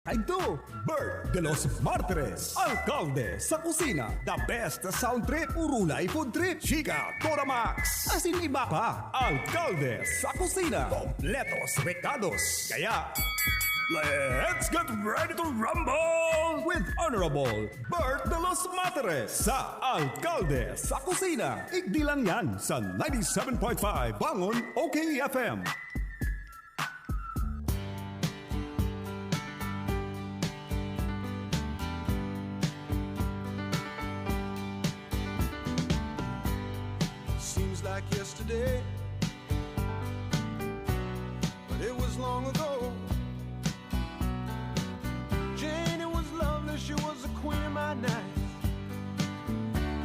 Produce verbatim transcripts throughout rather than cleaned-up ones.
Aito, Bert de los Martires, Alkalde sa Kusina, the best sound trip, urulay food trip, Chika, Toramax, asin iba pa. Alkalde sa Kusina, kompletos rekados. Kaya, let's get ready to rumble with Honorable Bert de los Martires sa Alkalde sa Kusina. Igdi lang yan sa ninety-seven point five Bangon O K F M. Seems like yesterday, but it was long ago. Jane, it was lovely, she was the queen of my night.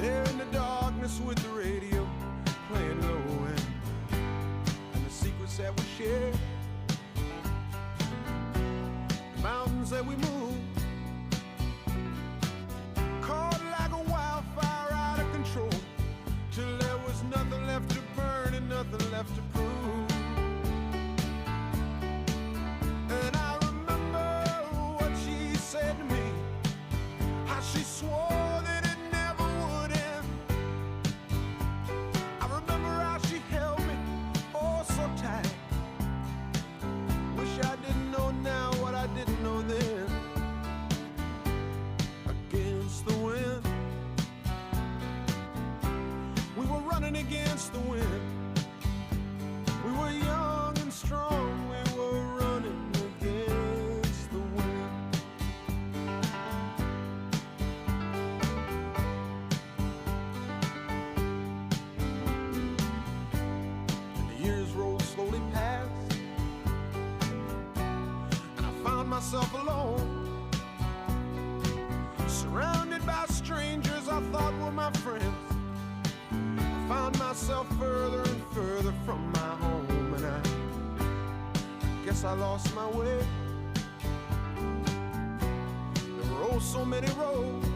There in the darkness with the radio playing low, and, and the secrets that we shared, the mountains that we moved, caught like a wildfire out of control, till there was nothing left to burn and nothing left to prove. And I remember what she said to me, how she swore that it never would end. I remember how she held me oh so tight. Wish I didn't know now what I didn't know then. Against the wind. We were running against the wind. We were young and strong. We were running against the wind. And the years rolled slowly past, and I found myself alone, surrounded by strangers I thought were my friends. I found myself further and further from my home, and I guess I lost my way. There were oh so many roads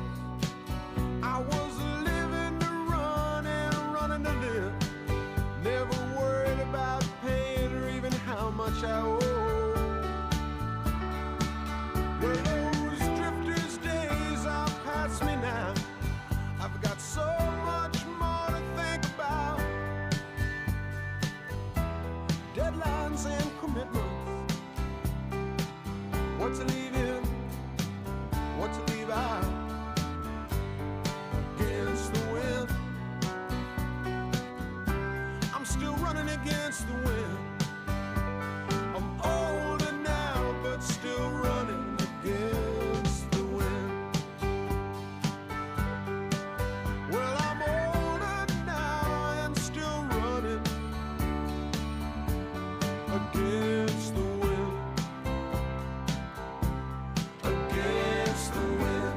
I was living to run and running to live. Never worried about paying or even how much I owe. Well, those drifters' days are past me now. I've got so much more to think about. Deadlines and commitments. What to leave in, what to leave out. Against the wind, I'm still running against the wind. I'm older now, but still running against the wind. Well, I'm older now and still running against the wind. Against the wind.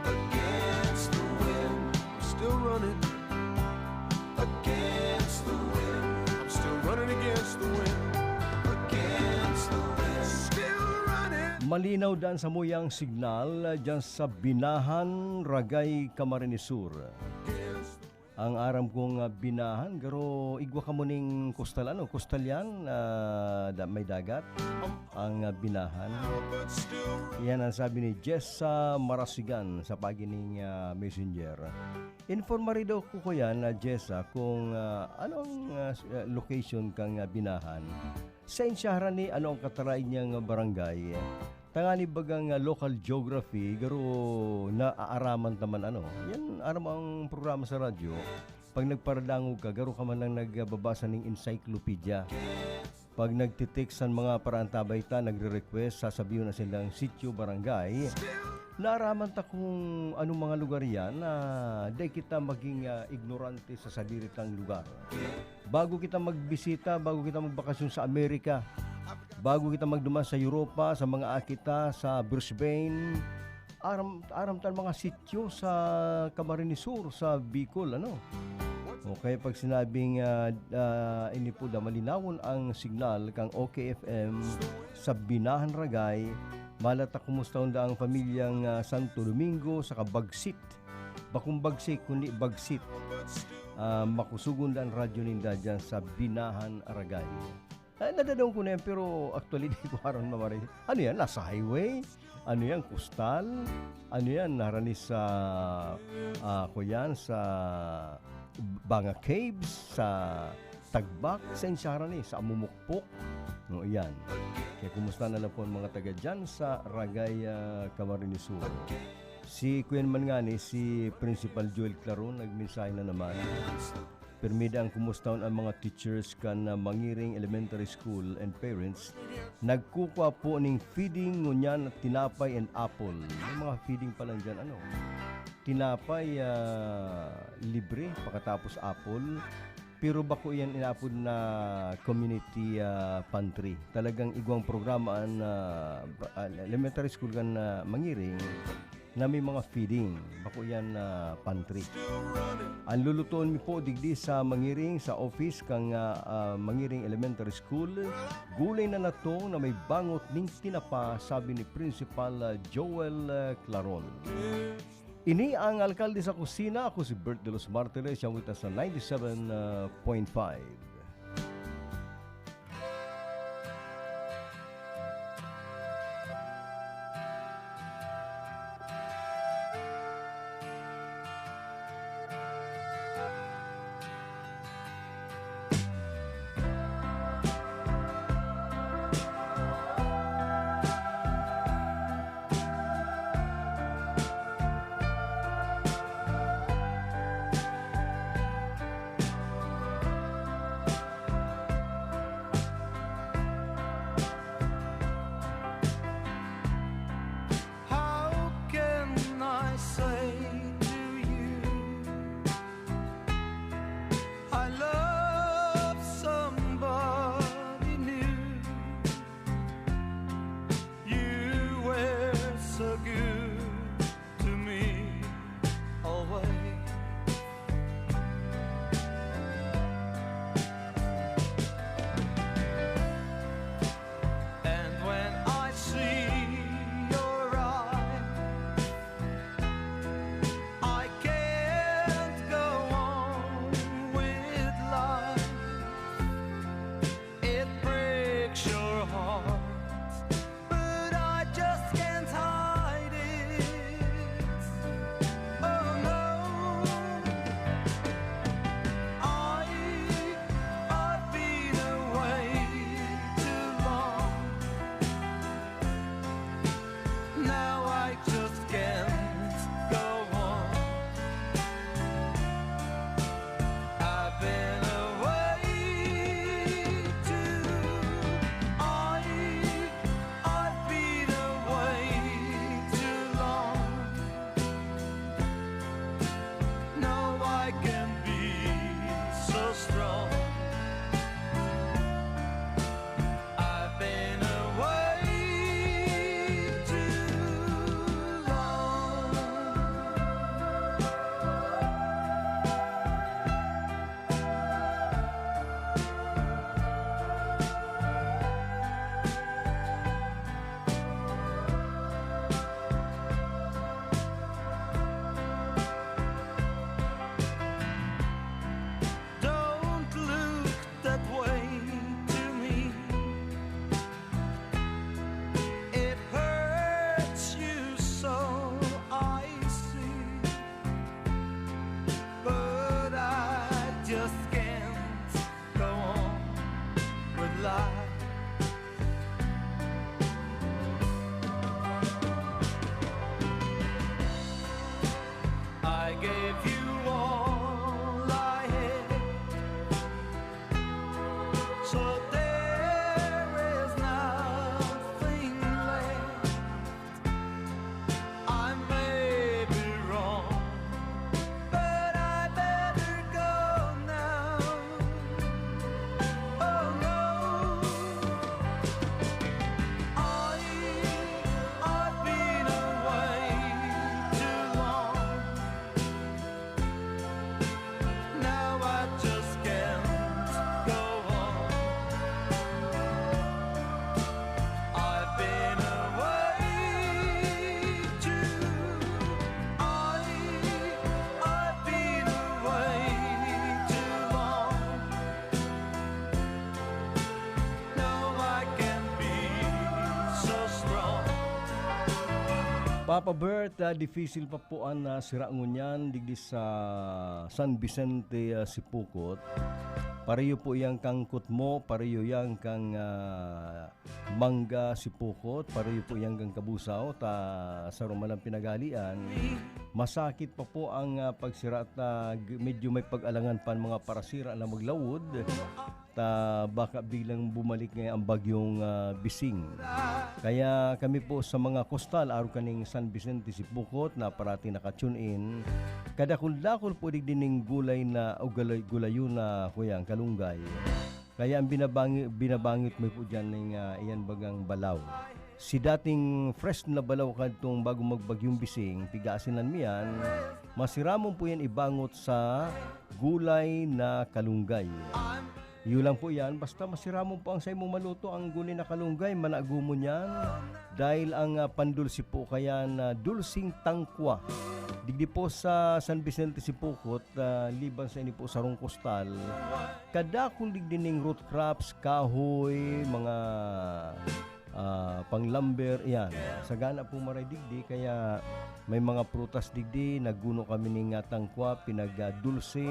Against the wind. I'm still running against the wind. I'm still running against the wind. Against the wind. Still running. Malinaw dan samuyang signal dyan sa Binahan, Ragay, Camarines Sur. Ang aram kong ah, Binahan, garo igwa kamo ning kustal, ano, kustal yan, ah, da- may dagat, ang ah, Binahan. Yan ang sabi ni Jessa Marasigan sa pagi ning ah, Messenger. Informari daw ko kuya na Jessa kung ah, ano ang ah, s- ah, location kang ah, Binahan. Sensya harani ano ang kataraid niyang barangay. Tangani bagang ah, local geography, garo naaaraman ta man ano. Yan aram ang programa sa radyo. Pag nagparadangog ka, garo ka man lang nagbabasa ning encyclopedia. Pag nagtitext san mga paraantabay ta, nagre-request, sasabihon na silang sitio, barangay. Naaraman ta kung anong mga lugar yan na dai kita maging ah, ignorante sa sadiri tang lugar. Bago kita magbisita, bago kita magbakasyon sa Amerika, bago kita magduman sa Europa, sa mga akita, sa Brisbane, aram, aram tan mga sityo sa Camarines Sur, sa Bicol, ano? Okay, pag sinabing ah, ah, ini po da malinawon ang signal kang O K F M sa Binahan Ragay, malata kumusta unda ang pamilyang ah, Santo Domingo sa Kabagsit. Bakong bagsik, kundi bagsit. Ah, makusugon da an radyo ninda dyan sa Binahan, Aragay. Ah, nadadangog ko na yan, pero actually, di ko aram na mare-, ano yan, nasa highway? Ano yan, kustal? Ano yan, harani sa, ah, ako yan, sa Banga Caves, sa Tagbak, sa Insaran eh, sa Amumukpok? No, yan. Kaya kumusta na lang po ang mga taga dyan sa Ragay, ah, Camarines Sur? Si kuyan man ngani, si Principal Joel Claron, nagmensahe na naman. Pirmi daa an kumustahon an mga teachers kan, ah, Mangiring Elementary School and parents. Nagkukua po nin feeding ngunyan, tinapay and apple. May mga feeding pa lang dyan, ano? Tinapay, ah, libre, pakatapos apple. Pero bako iyan inaapod na community, ah, pantry. Talagang igwang programa an, ah, ba-, ah, elementary school kan, ah, Mangiring. Na may mga feeding, bako iyan na pantry. An lulutoon mi po digdi sa Mangiring, sa office kan, ah, ah, Mangiring Elementary School, gulay na natong na may bangot ning tinapa, sabi ni Principal, ah, Joel, ah, Claron. Ini ang Alkalde sa Kusina. Ako si Bert de los Martires, yang kita sa ninety-seven point five. Papa Bert, ah, difisil pa po an, ah, sira ngunyan digdi sa San Vicente, ah, Sipocot. Pareho po yan kang Kutmo, pareho yan kang, ah, Manga, Sipocot, pareho po yan kang Cabusao, ta sa Romalan Pinagalian. Masakit pa po ang, ah, pagsira ta g-, medyo may pag-alangan pa ang mga parasira na maglawod. Ta baka biglang bumalik nga ang bagyong, ah, Bising. Kaya kami po sa mga kostal, arog kaning San Vicente, Sipocot, na parati naka-tune in. Kadakul-dakul po digdi ning gulay na o galay-, gulayon na, kuya, ang kalunggay. Kaya ang binabangi-, binabangit mo po dyan ning, ah, iyan bagang balaw. Si dating fresh na balaw kadtong bago magbagyong Bising, pigasinan mo yan, masiramon po yan ibangot sa gulay na kalunggay. Iyo lang po yan, basta masiramon po ang saimong maluto, ang gulay na kalunggay, managumon yan. Dahil ang, ah, pandulsi po kaya na dulsing tangkwa. Digdi po sa San Vicente, Sipocot, ah, liban sa ini po sarong kostal, kadakul digdi ning root crops, kahoy, mga, ah, pang-lumber, yan. Sagana po maray digdi, kaya may mga prutas digdi, nagguno kami ning, ah, tangkwa, pinag, ah, dulse.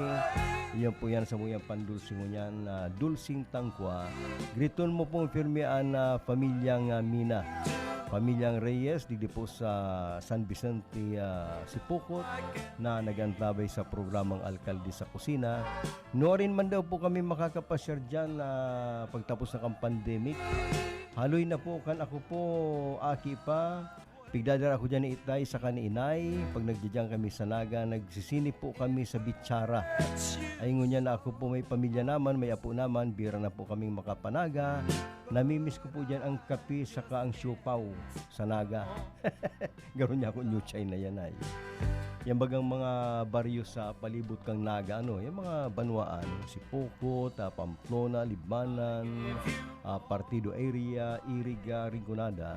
Iyan po yan, samuyang pandulse ngunyan, ah, dulsing tangkwa. Griton mo pong pirmi an, ah, pamilyang, ah, Mina. Pamilyang Reyes, digdi po sa San Vicente, ah, Sipocot, na nag-antabay sa programang Alkalde sa Kusina. Nuarin man daw po kami makakapasyar dyan, ah, pagtapos na kan pandemic. Haloy na po kan ako po, aki pa. Pigdadara ko dyan ni Itay saka ni Inay. Pag nagdidiyan kami sa Naga, nagsisini po kami sa Bitsara. Ay, ngunyan na ako po may pamilya naman, may apo naman, bira na po kaming makapanaga. Namimiss ko po dyan ang kape saka ang siopaw sa Naga. Garo niya ako New China yan ay. Yan bagang mga baryo sa palibot kang Naga, ano, yung mga banwaan, Sipocot, ah, Pamplona, Libmanan, ah, Partido area, Iriga, Rinconada.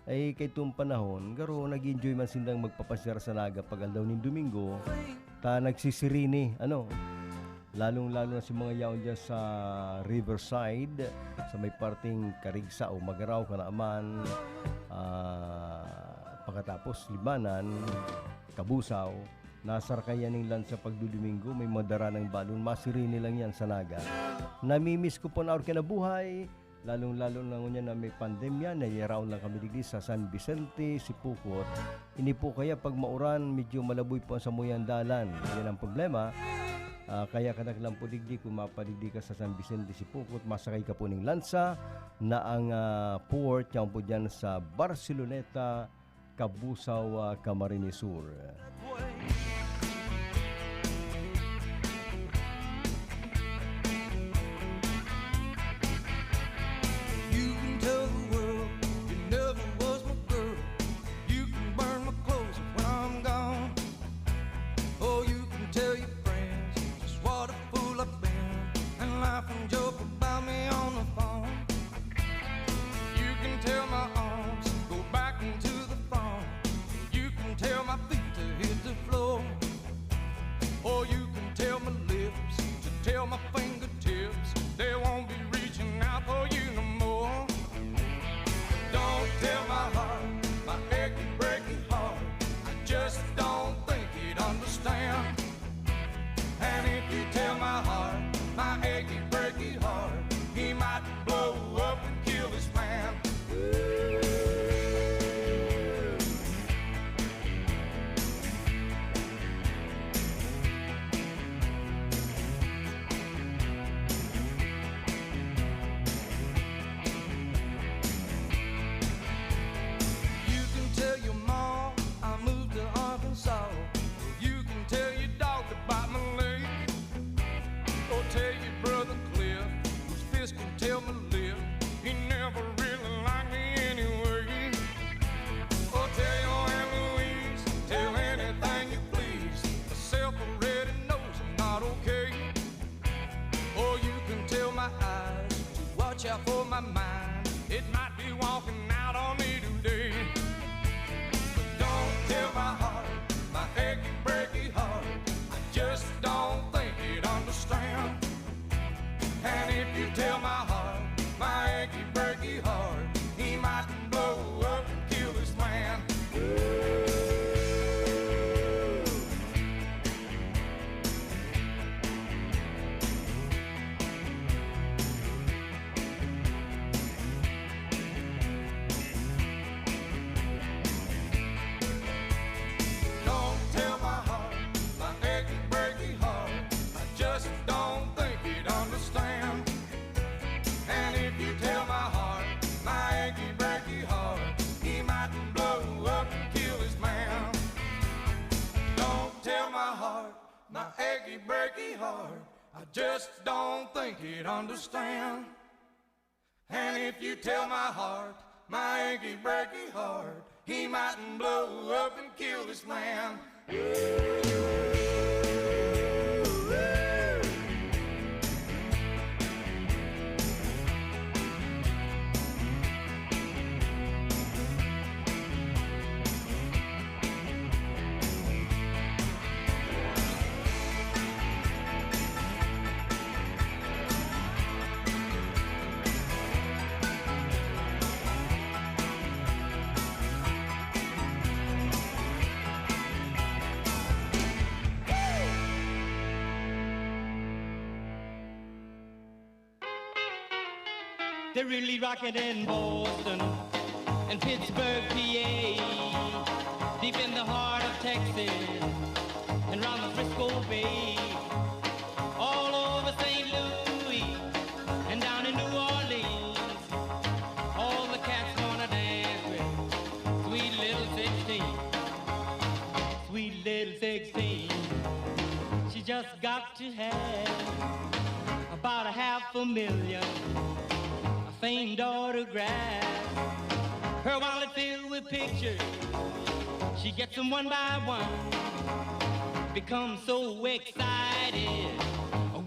Ay, kay itong panahon, garo nag-enjoy man sindang magpapasyar sa Naga pag aldaw nin Domingo, ta nagsisirini, ano, lalong-lalo na si mga yaon dyan sa Riverside, sa may parting Karigsa o Magarao, Kanaaman, ah, pagkatapos Libmanan, Cabusao, nasarkayan ning lansa pagdudumingo, may madara ng balon, masirini lang yan sa Naga. Namimiss ko po na kinabuhay, lalong-lalo na ngunyan na may pandemya, nayaraon lang kami digdi sa San Vicente, Sipocot. Ini po kaya pag mauran, medyo malaboy po ang samuyang dalan. Yan ang problema. Ah, kaya kadaklan po digdi, kung mapadigdi ka sa San Vicente, Sipocot, masakay ka po ning lansa na ang, ah, port, yan po dyan sa Barceloneta, Cabusao, ah, Camarines Sur. You can tell the world you never was my girl. You can burn my clothes when I'm gone. Oh, you can tell your friends just what a fool I've been and laugh and joke about me on the phone. You can tell my arms go back into the phone. You can tell my feet to hit the floor. My achy breaky heart, I just don't think it understand. And if you tell my heart, my achy breaky heart, he mightn't blow up and kill this man. They're really rocking in Boston and Pittsburgh, P A, deep in the heart of Texas and round the Frisco Bay, all over Saint Louis and down in New Orleans. All the cats wanna dance with sweet little sixteen. Sweet little sixteen. She just got to have about a half a million of famed autographs. Her wallet filled with pictures. She gets them one by one. Becomes so excited.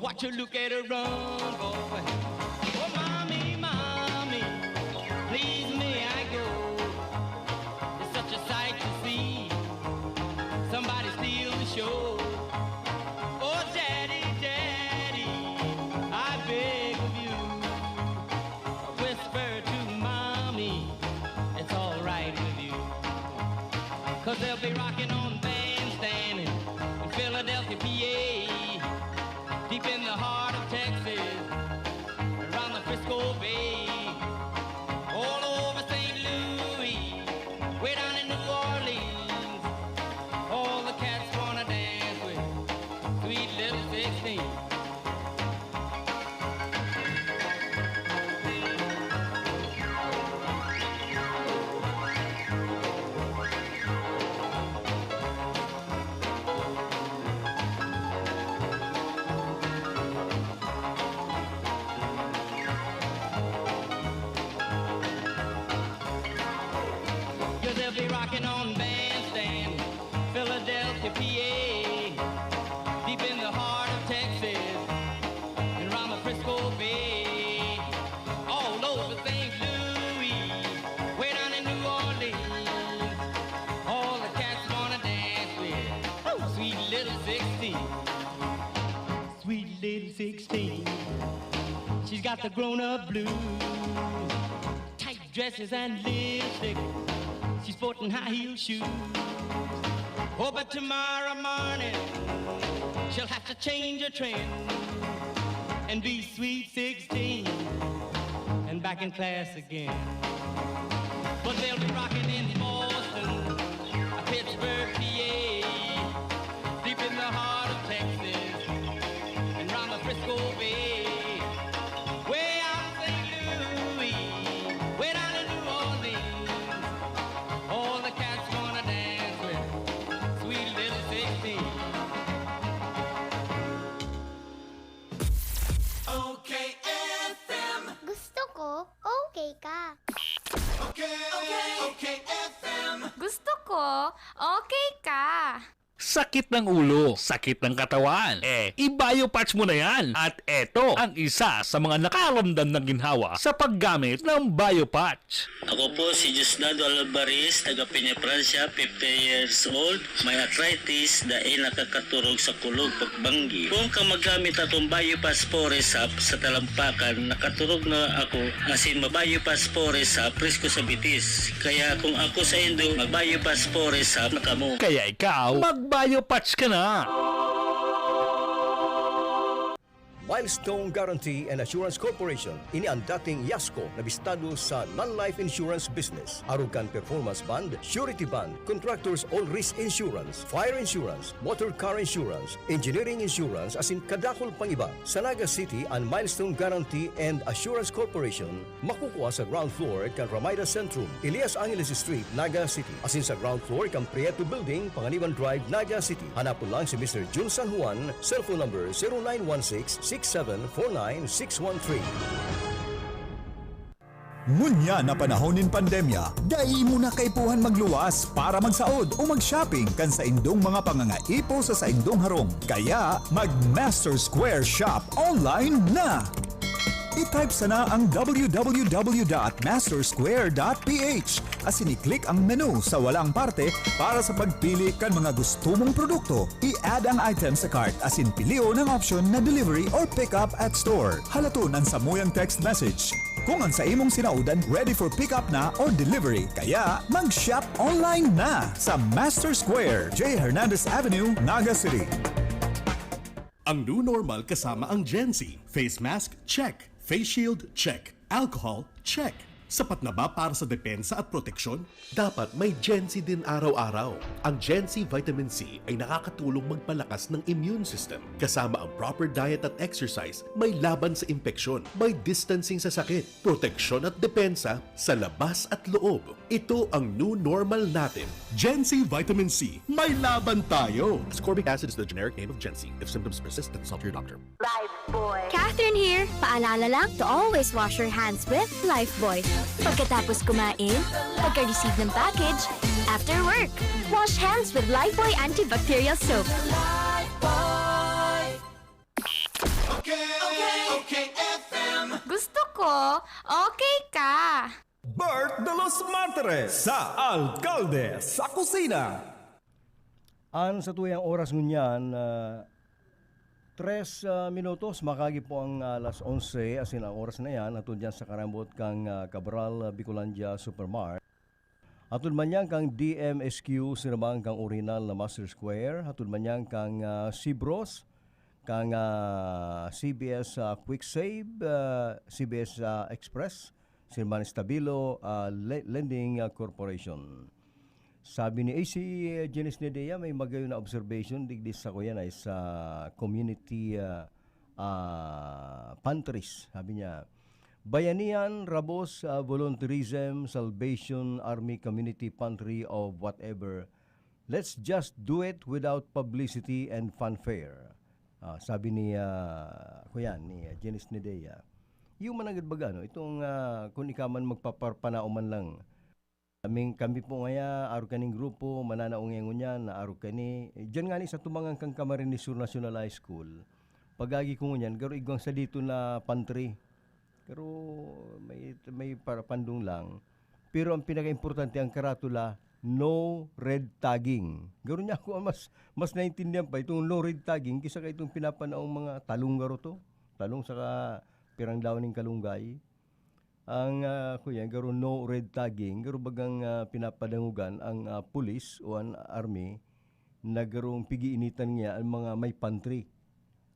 Watch her look at her run, boy. Oh, mommy, mommy, please may I go? It's such a sight to see. Somebody steal the show. Oh, daddy, daddy, I beg of you. Whisper to mommy, it's all right with you. 'Cause they'll be rocking on bandstand in Philadelphia, P A, deep in the heart of Texas, around the Frisco Bay, all over Saint Louis, way down in New Orleans. All the cats wanna dance with sweet little sixteen. Philadelphia, P A, deep in the heart of Texas, and round the Frisco Bay, all over Saint Louis, way down in New Orleans, all the cats wanna dance with, oh, sweet little sixteen. Sweet little sixteen. She's got the grown-up blues. Tight dresses and lipstick. She's sporting high heel shoes. Oh, but tomorrow morning, she'll have to change her trend and be sweet sixteen and back in class again. But they'll be rocking in Boston, Pittsburgh, P A, deep in the heart of Texas, and round the Frisco Bay, way out of Saint Louis, way down in New Orleans. All the cats wanna dance with sweet little sixteen. O K F M. Gusto ko, okay ka. O K, O K F M. Gusto ko, okay ka. Sakit ng ulo, sakit ng katawan. Eh, i-Biopatch mo na yan. At eto ang isa sa mga nakaramdam ng ginhawa sa paggamit ng Biopatch. Ako po si Diosdado Alvarez, taga Peñafrancia, fifty years old, may arthritis, dai nakakaturog sa kulog pagbanggi. Kung ka magamit atong Biopass Forest Sap sa talampakan, nakaturog na ako, asin ma-Biopass Forest Sap, presko sa bitis. Kaya kung ako sa indo, mag-Biopass Forest Sap na kamo. Kaya ikaw, mag-Biopatch ka na! Milestone Guarantee and Assurance Corporation, ini ang dating Yasco na bistado sa non-life insurance business. Arog kan performance bond, surety bond, contractors all risk insurance, fire insurance, motor car insurance, engineering insurance, asin kadakul pang iba. Sa Naga City, an Milestone Guarantee and Assurance Corporation makukua sa ground floor kan Ramida Centrum, Elias Angeles Street, Naga City, asin sa ground floor kan Prieto Building, Panganiban Drive, Naga City. Hanapon lang si Mister Jun San Juan, cellphone number zero nine one six, six seven four nine six one three. Ngunyan na panahon nin pandemya, dai mo na kaipuhan magluwas para magsaod o mag-shopping kan saindong mga pangangaipo sa saindong harong. Kaya, mag-Master Square Shop online na! I-type sana ang w w w dot master square dot p h asin i-click ang menu sa walang parte para sa pagpili kan mga gusto mong produkto. I-add ang item sa cart asin pilion ang option na delivery or pick up at store. Halaton an samuyang text message kung ang sa imong sinaodan ready for pick up na or delivery. Kaya mag-shop online na sa Master Square, J Hernandez Avenue, Naga City. Ang new normal kasama ang Gen Z. Face mask, check. Face shield, check. Alcohol, check. Sapat na ba para sa depensa at proteksyon? Dapat may Gen Z din araw-araw. Ang Gen Z Vitamin C ay nakakatulong magpalakas ng immune system, kasama ang proper diet at exercise, may laban sa impeksyon, may distancing sa sakit, proteksyon at depensa sa labas at loob. Ito ang new normal natin. Gen Z Vitamin C, may laban tayo! Ascorbic acid is the generic name of Gen Z. If symptoms persist, consult your doctor. Catherine here. Paalala lang to always wash your hands with Lifebuoy. Pagkatapos kumain, pagka-receive ng package, after work. Wash hands with Lifebuoy Antibacterial Soap. Okay, okay, okay, F M. Gusto ko, okay ka. Bert de los Martires sa Alkalde sa Kusina. An satuyang oras ngunyan, ah, tres, ah, minutos, makagi po ang, ah, alas onse, asin ang oras na yan, hatod dyan sa karambot kang, ah, Cabral, ah, Bicolandia Supermart. Hatod man yan kang D M S Q, sinabahan kang orihinal na Master Square, hatod man yan kang, ah, Cibros, kang, ah, C B S, ah, Quick Save, ah, C B S, ah, Express, sinabahan Stabilo, ah, Le-, Lending, ah, Corporation. Sabi ni A C Janice Nedea, may magayon na observation digdi sa kuyan ay sa community, ah, ah, pantries. Sabi niya, Bayanihan, Rabos, ah, Volunteerism, Salvation Army, Community Pantry of whatever. Let's just do it without publicity and fanfare. Ah, sabi ni, ah, kuyan, ni, ah, Janice Nedea. Yung managad baga, no? Itong, ah, kung ikaw man magpaparpanao man lang, Kaming, kami po ngaya, arog kaning grupo, mananao ngaya ngunyan, na arog kani. Eh, diyan ngani sa tumangan kan Camarines Sur National High School, pag-agi ko ngunyan, garo igwang sa dito na pantry. Pero may, may parapandong lang. Pero ang pinaka-importante, ang karatula, no red tagging. Garo niya ako mas, mas naintindihan pa itong no red tagging kisa ka itong pinapanaong mga talong garo to. Talong saka pirang daon ng kalunggay. Ang, ah, kuya, garo no red tagging, garo bagang, ah, pinapadangogan ang, ah, pulis o an army na garong pigiinitan niya ang mga may pantry.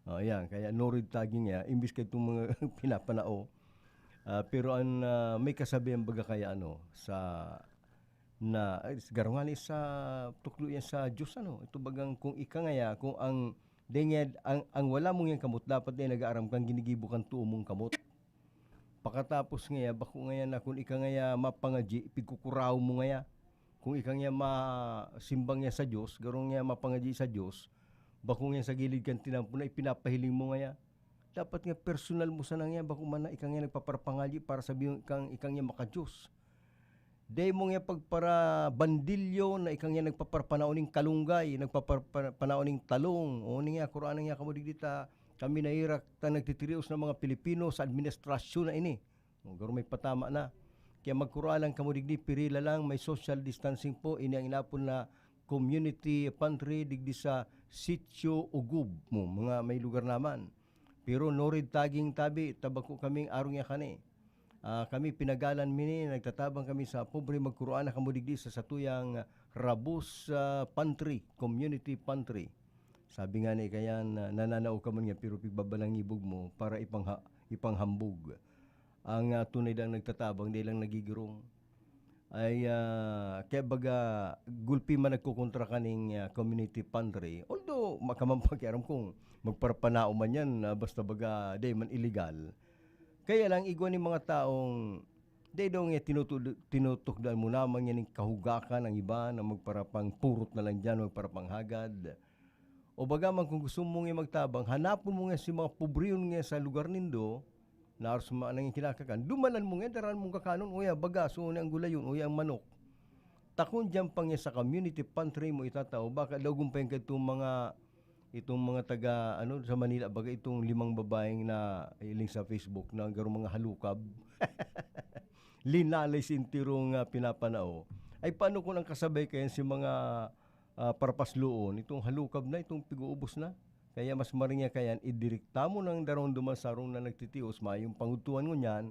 Oh, yan. Kaya no red tagging niya, imbis ka itong mga pinapanao. Ah, pero ang, ah, may kasabihan baga kaya, ano, sa, na, ay, garo nga ni sa tukdo yan sa Diyos, ano, ito bagang kung ika ngaya, kung ang, denged, ang, ang wala mong yan kamot, dapat na nag-aaram kang ginigibo kang tuo mong kamot. Pakatapos ngaya, bako ngaya na kun ika ngaya mapangadyi, pigkukuraw mo ngaya. Kung ika ngaya masimbang ngaya sa Diyos, garo ngaya mapangadyi sa Diyos, bako ngaya sa gilid kan tinampo na ipinapahiling mo ngaya. Dapat nga personal mo sana ngaya, bako man na ika ngaya nagpaparpangadyi para sabihon kang ika ngaya maka-Diyos. Dai mo ngaya pagparabandilyo na ika ngaya nagpaparpanao ning kalunggay, nagpaparpanao ning talong, o ning ngaya, kuraan ngaya kamo digdi ta Kami nahirak ta nagtitirios na mga Pilipino sa administrasyon na ini. O, garo may patama na. Kaya magkuraan lang kamo digdi, pirila lang, may social distancing po. Ini ang inapon na community pantry digdi sa Sitio Ugub mo, mga may lugar naman. Pero no red tagging tabi, ta bako kaming arong ya kani. Ah, kami pinagalan mi ni, nagtatabang kami sa pobre, magkuraan na kamo digdi sa satuyang Rabos, ah, Pantry, Community Pantry. Sabi nga ni kayan, na nananao ka man nga, pero pigbabalangibog mo para ipangha-, ipanghambog. Ang, ah, tunay lang nagtatabang, di lang nagigirong. Ay, ah, kaya baga, gulpi man nagkukontra kaning, ah, community pantry. Although, makaman pakiaram kung magparapanaw man yan, ah, basta baga, di man illegal. Kaya lang, igwa ni mga taong, di daw nga tinutud-, tinutukdoan mo naman yan yung kahugakan ng iba na magparapang purot na lang dyan, magparapang hagad. O baga man, kung gusto mo nga magtabang, hanapon mo nga si mga pobre yun nga sa lugar nindo, na aros ma-, nang kinakakan, dumalan mo nga, daran mong kakanon, o ya, baga, so, ang gulayon, o ya, ang manok. Takon diyan pa nga sa community pantry mo itatao, baka daw gumpayan ka itong mga, itong mga taga, ano, sa Manila, baga itong limang babaeng na iling sa Facebook na garo mga halukab. Linalay sa entero nga pinapanao. Ay, paano kung ang kasabay kayan si mga, ah, parapasloon, itong halukab na, itong pig-uubos na? Kaya mas maringa kayan, idirekta mo nang daron duman sa harong na nagtitios, mayong pangudtuan ngunyan,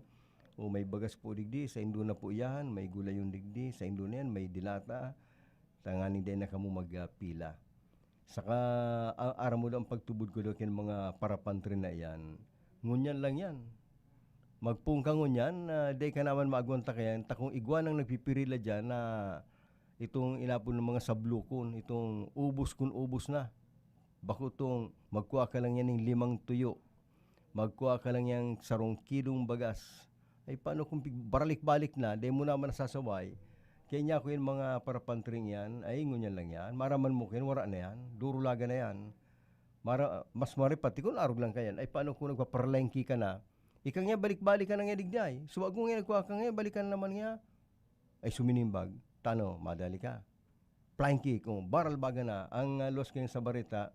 o may bagas po digdi, saindo na po iyan, may gulayon digdi, saindo na yan, may dilata, tanganing dai na kamo magpila. Saka, a-, aram mo daw ang pagtubod ko daw kin mga parapantry na iyan. Ngunyan lang yan. Magpoon ka ngunyan, ah, dai ka naman maagwanta kayan, ta kung igwa nang nagpipirila diyan na itong inapon ng mga sablukon, itong ubos kun ubos na. Bako tong magkua ka lang yan ning limang tuyo. Magkua ka lang yang sarong kilong bagas. Ay, paano kung pig-, baralik-balik na, dai mo naman nasasaway? Kaya niya ako yung mga parapantring yan, ay, ngunyan lang yan. Maraman mo kayan, wara na yan. Durulagan na yan. Mara-, mas mari pati kung arog lang kayan. Ay, paano kung nagpaparlengke ka na? Ika nga, balik-balik ka na nga digdi ay. So, wag mo nga nagkuha ka nga, balikan naman nga. Ay, suminimbag. Tano, madali ka. Flying kick, oh, baralbagan na. Ang, ah, luwas kayan sa bareta,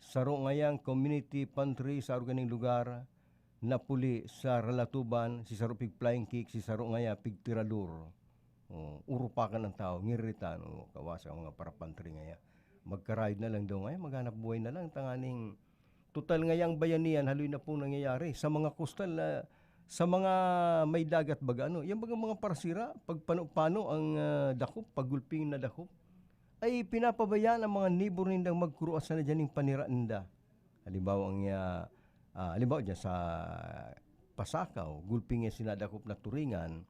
saro ngayang community pantry sa arog kaning lugar, napuli sa ralatuban, si saro pig flying kick, si saro ngaya pig tirador. Oh, urupakan ang tao, ngiritan, oh, kawasa ang mga parapantry ngaya. Magkarayod na lang daw ngaya, maghanap buhay na lang, tanganing total ngayang bayanihan, haloy na pong nangyayari. Sa mga kostal, ah, sa mga may dagat baga, ano, yan baga mga parsira, pag pano-pano ang, ah, dakop, pag gulping na dakop, ay pinapabayaan ang mga neighbor nindang magkuruas na diyan yung panira ninda. Halimbawa, ang, ah, ah, halimbawa dyan sa Pasakaw, gulping nga sinadakop na turingan,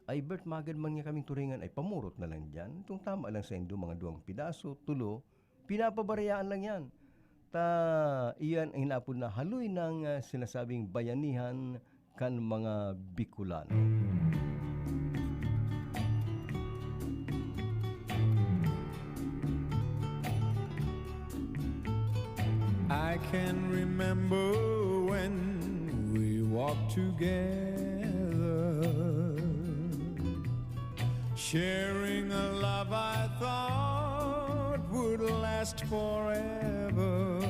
ay, Bert, magad man nga kaming turingan, ay, pamurot na lang diyan. Itong tama lang sa indo, mga duwang pidaso, tulo, pinapabarayaan lang yan. Ta, iyan ang inapod na haloy ng, ah, sinasabing bayanihan kan mga Bicolano. I can remember when we walked together, sharing a love I thought would last forever.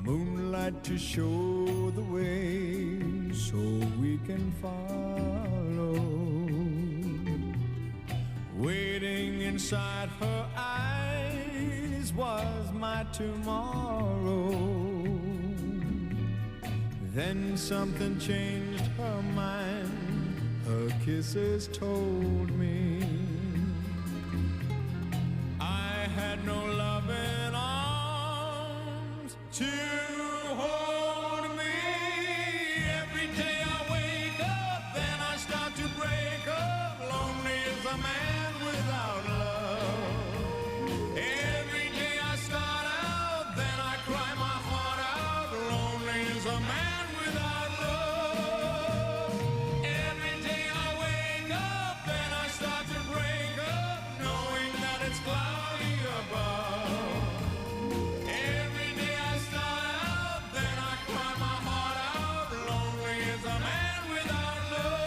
Moonlight to show the way so we can follow. Waiting inside her eyes was my tomorrow. Then something changed her mind. Her kisses told me I had no loving arms to hold me. Every day I wake up, then I start to break up. Lonely is a man without love. Every day I start out, then I cry my heart out. Lonely is a man without love. Every day I wake up, then I start to break up, knowing that it's cloudy above. Every day I start out, then I cry my heart out. Lonely is a man without love.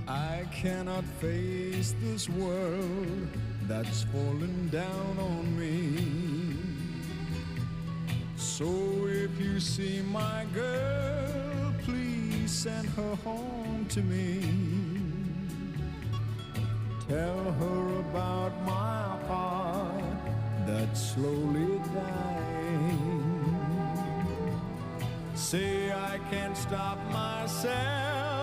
I cannot face this world that's fallen down on me. So if you see my girl, please send her home to me. Tell her about my heart that's slowly dying. Say I can't stop myself.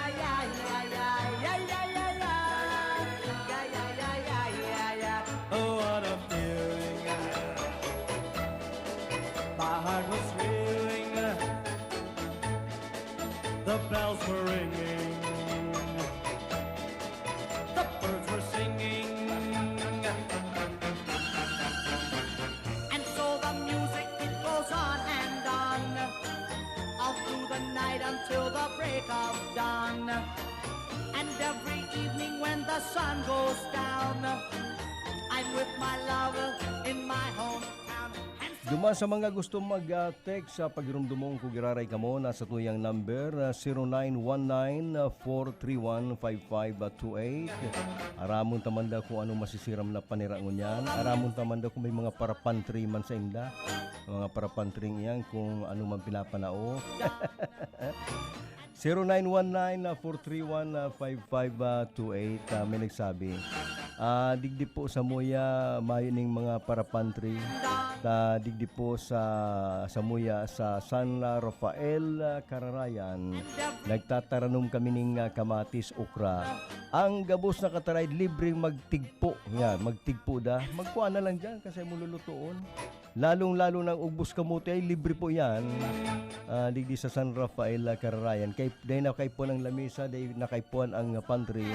Oh, what a feeling. My heart was feeling. The bells were ringing. The birds were singing. And so the music, it goes on and on, all through the night until the break of dawn. And every evening when the sun goes down, I'm with my love in my hometown. And so Duman sa mga gusto mag-text sa pagirumdumon ko, giraray kamo, nasa tuyang number, ah, zero nine one nine, four three one, five five two eight. Aramon ta man da kung ano masisiram na panira ngunyan. Aramon ta man da kung may mga parapantry man sa inda. Mga parapantry iyan kung ano man pinapanao. Zero nine one nine, four three one, five five two eight. Ah, may nagsabi, ah, digdi po sa Muya, mayo ning mga parapantry. Ta digdi po sa, sa Muya, sa San Rafael, ah, Cararayan. Nagtataranom kami ning, ah, kamatis, okra. Ang gabos na kataraid, libreng magtigpo. Yan, magtigpo da. Magkuha na lang dyan kasi mo lulutuon. Lalong-lalo ng ugbos kamote ay libre po yan. Ah, digdi sa San Rafael, ah, Cararayan. Kay, dahil na kay puan ang lamesa, dahil na kay puan ang pantry.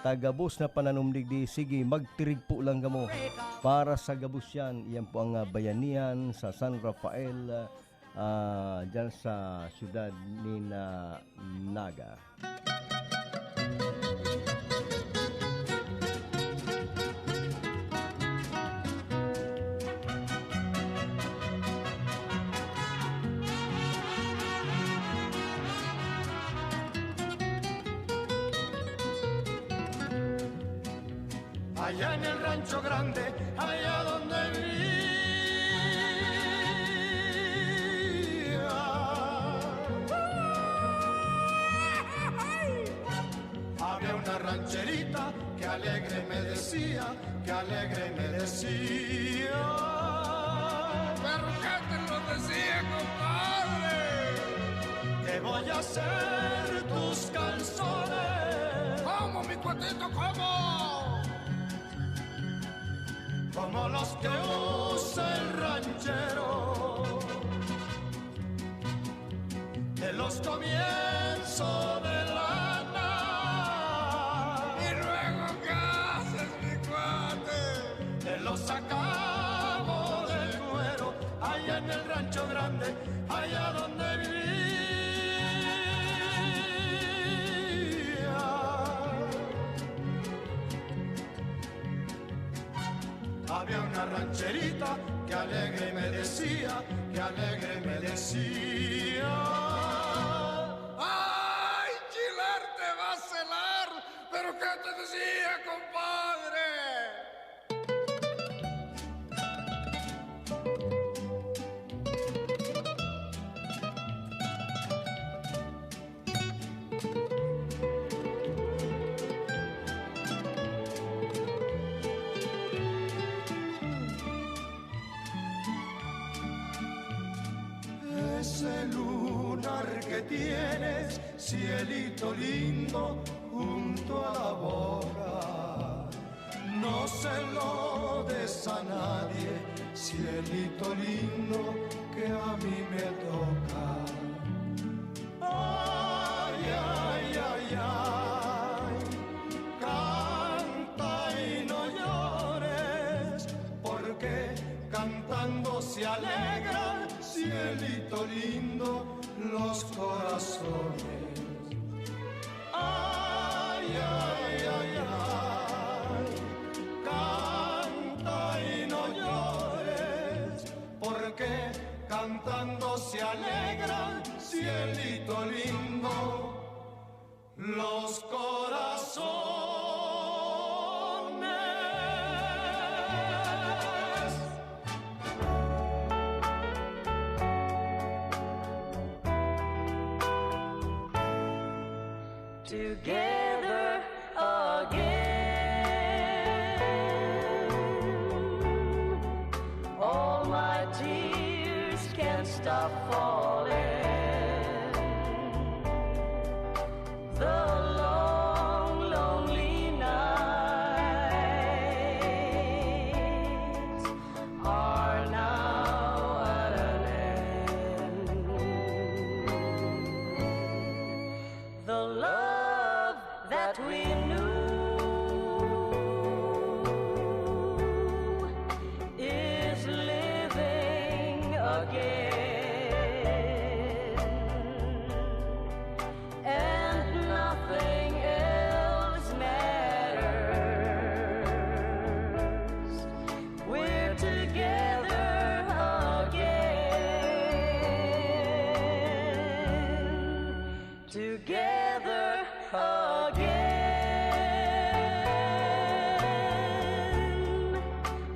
Tagabos na pananom digdi, sige, magtirig po lang kamo. Para sa gabos yan, iyan po ang, ah, bayanihan sa San Rafael, ah, ah, dyan sa siyudad ni na Naga. Allá en el rancho grande, allá donde vivía, había una rancherita que alegre me decía, que alegre me decía. ¿Pero qué te lo decía, compadre? Te voy a hacer tus canciones. Patito como, como los que usa el ranchero de los comienzos de lana. Y luego, ¿qué haces, mi cuate? Te lo sacamos del cuero, allá en el rancho grande, allá donde vivía. Había una rancherita que alegre me decía, que alegre me decía. ¡Ay, Chilar te va a celar! ¿Pero qué te decía, compadre? Ese lunar que tienes, cielito lindo, junto a la boca, no se lo des a nadie, cielito lindo, que a mí me toca. Ay, ay, ay, ay, canta y no llores, porque cantando se alegran, cielito lindo, los corazones. Ay, ay, ay, ay, canta y no llores, porque cantando se alegran, cielito lindo, los corazones. Together again. All my tears can't stop falling. The long, lonely nights are now at an end. The love that we knew is living again, and nothing else matters. We're together again, together again.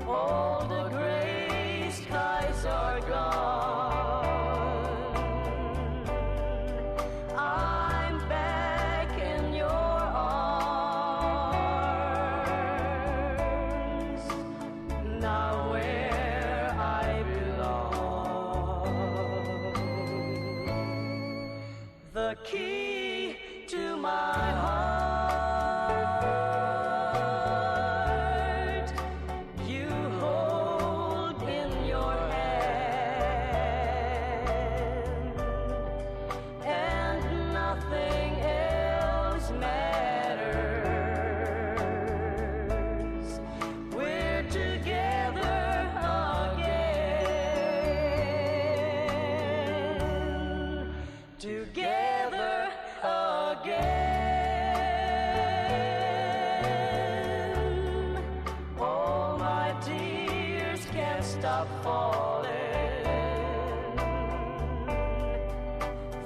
All the gray skies are gone. I'm back in your arms, now where I belong. The key to my heart you hold in your hand, and nothing else matters. We're together again, together again. All my tears can't stop falling.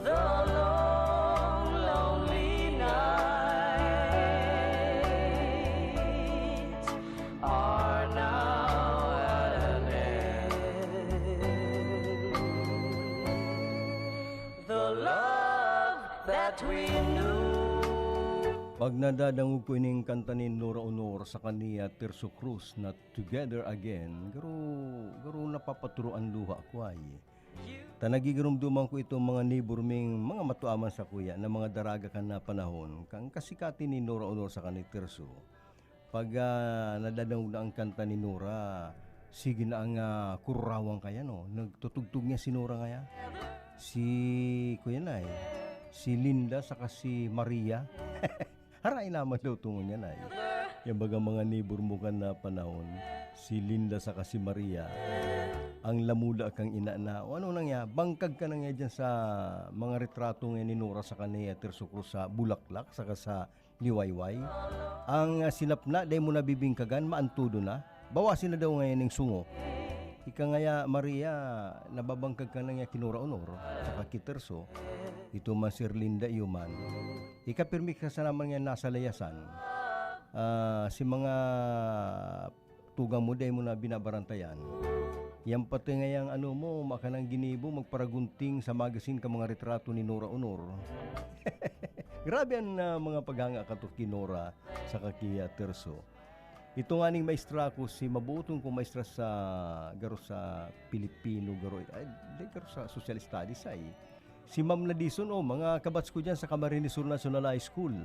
The long, lonely nights are now at an end. The love that we knew. Pag nadadangog ko ining kanta ni Nora Honor sa kaniya Tirso Cruz na Together Again, garo, garo napapaturo an luha ko ay. Ta nagigiromdoman ko itong mga neighbor ming mga matuaman sa kuya na mga daraga kan na panahon, kan kasikati ni Nora Honor sa kan ni Tirso. Pag, ah, nadadangog na ang kanta ni Nora, sige na ang, ah, kururawan kaya, no? Nagtutugtog niya si Nora ngaya. Si, kuya na eh, si Linda saka si Maria. Haray naman daw tungo niya na eh. Yan baga mga neighbor mo kan na panahon, si Linda saka si Maria. Ang lamula kang ina na, o ano nang ya, bangkag ka na nga dyan sa mga retrato nga ni Nora sa kaniya, Tirso Cruz sa Bulaklak, saka sa Liwayway. Ang, ah, sinapna, dai mo nabibingkagan, maantudo na. Bawasi na daw ngayon ning sungo. Ika ngaya, Maria, nababangkag ka na nga ki Nora Honor, saka ki Tirso. Ito man si Erlinda, iyo man. Ika pirmi ka sa naman nga nasa layasan. Ah, si mga tugang mo, dai mo na binabarantayan. Yan pati ngayang ano mo, makanang ginibo, magparagunting sa magazine ka mga retrato ni Nora Honor. Grabe an, ah, mga paghanga kato ki Nora saka ki, ah, Tirso. Ito nga ning maestra ko, si mabuotong kong maestra sa, garo sa Pilipino, garo, ay, di, garo sa Social Studies, ay. Si Ma'am Nadison, oh, mga kabats ko dyan sa Camarines Sur National High School.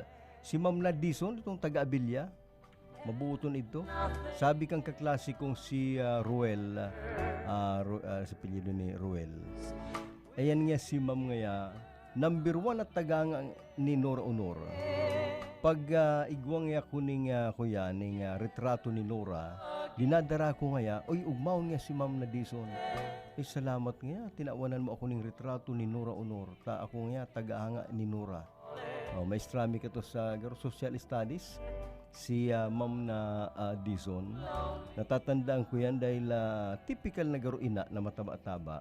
Si Ma'am Nadison, itong taga Abilia, mabuoton idto. Sabi kang kaklase kong si, ah, Ruel, ah, Ru-, ah, sa apelyido ni Ruel. Ayan nga si Ma'am ngaya, number one at taga nga ni Nora Honor. Pag, ah, igwa nga ako ning, ah, kuya, ning, ah, retrato ni Nora, dinadara ko ngaya, "Uy, ugmaon nga si Ma'am Nadison." "Ay, salamat ngaya, tinawanan mo ako ning retrato ni Nora Honor, ta ako ngaya, taga nga ni Nora." Oh, maestra mi kato sa garo Social Studies, si, ah, Ma'am na, ah, Dizon. Natatandaan ko yan dahil, ah, tipikal na garo ina na mataba-taba.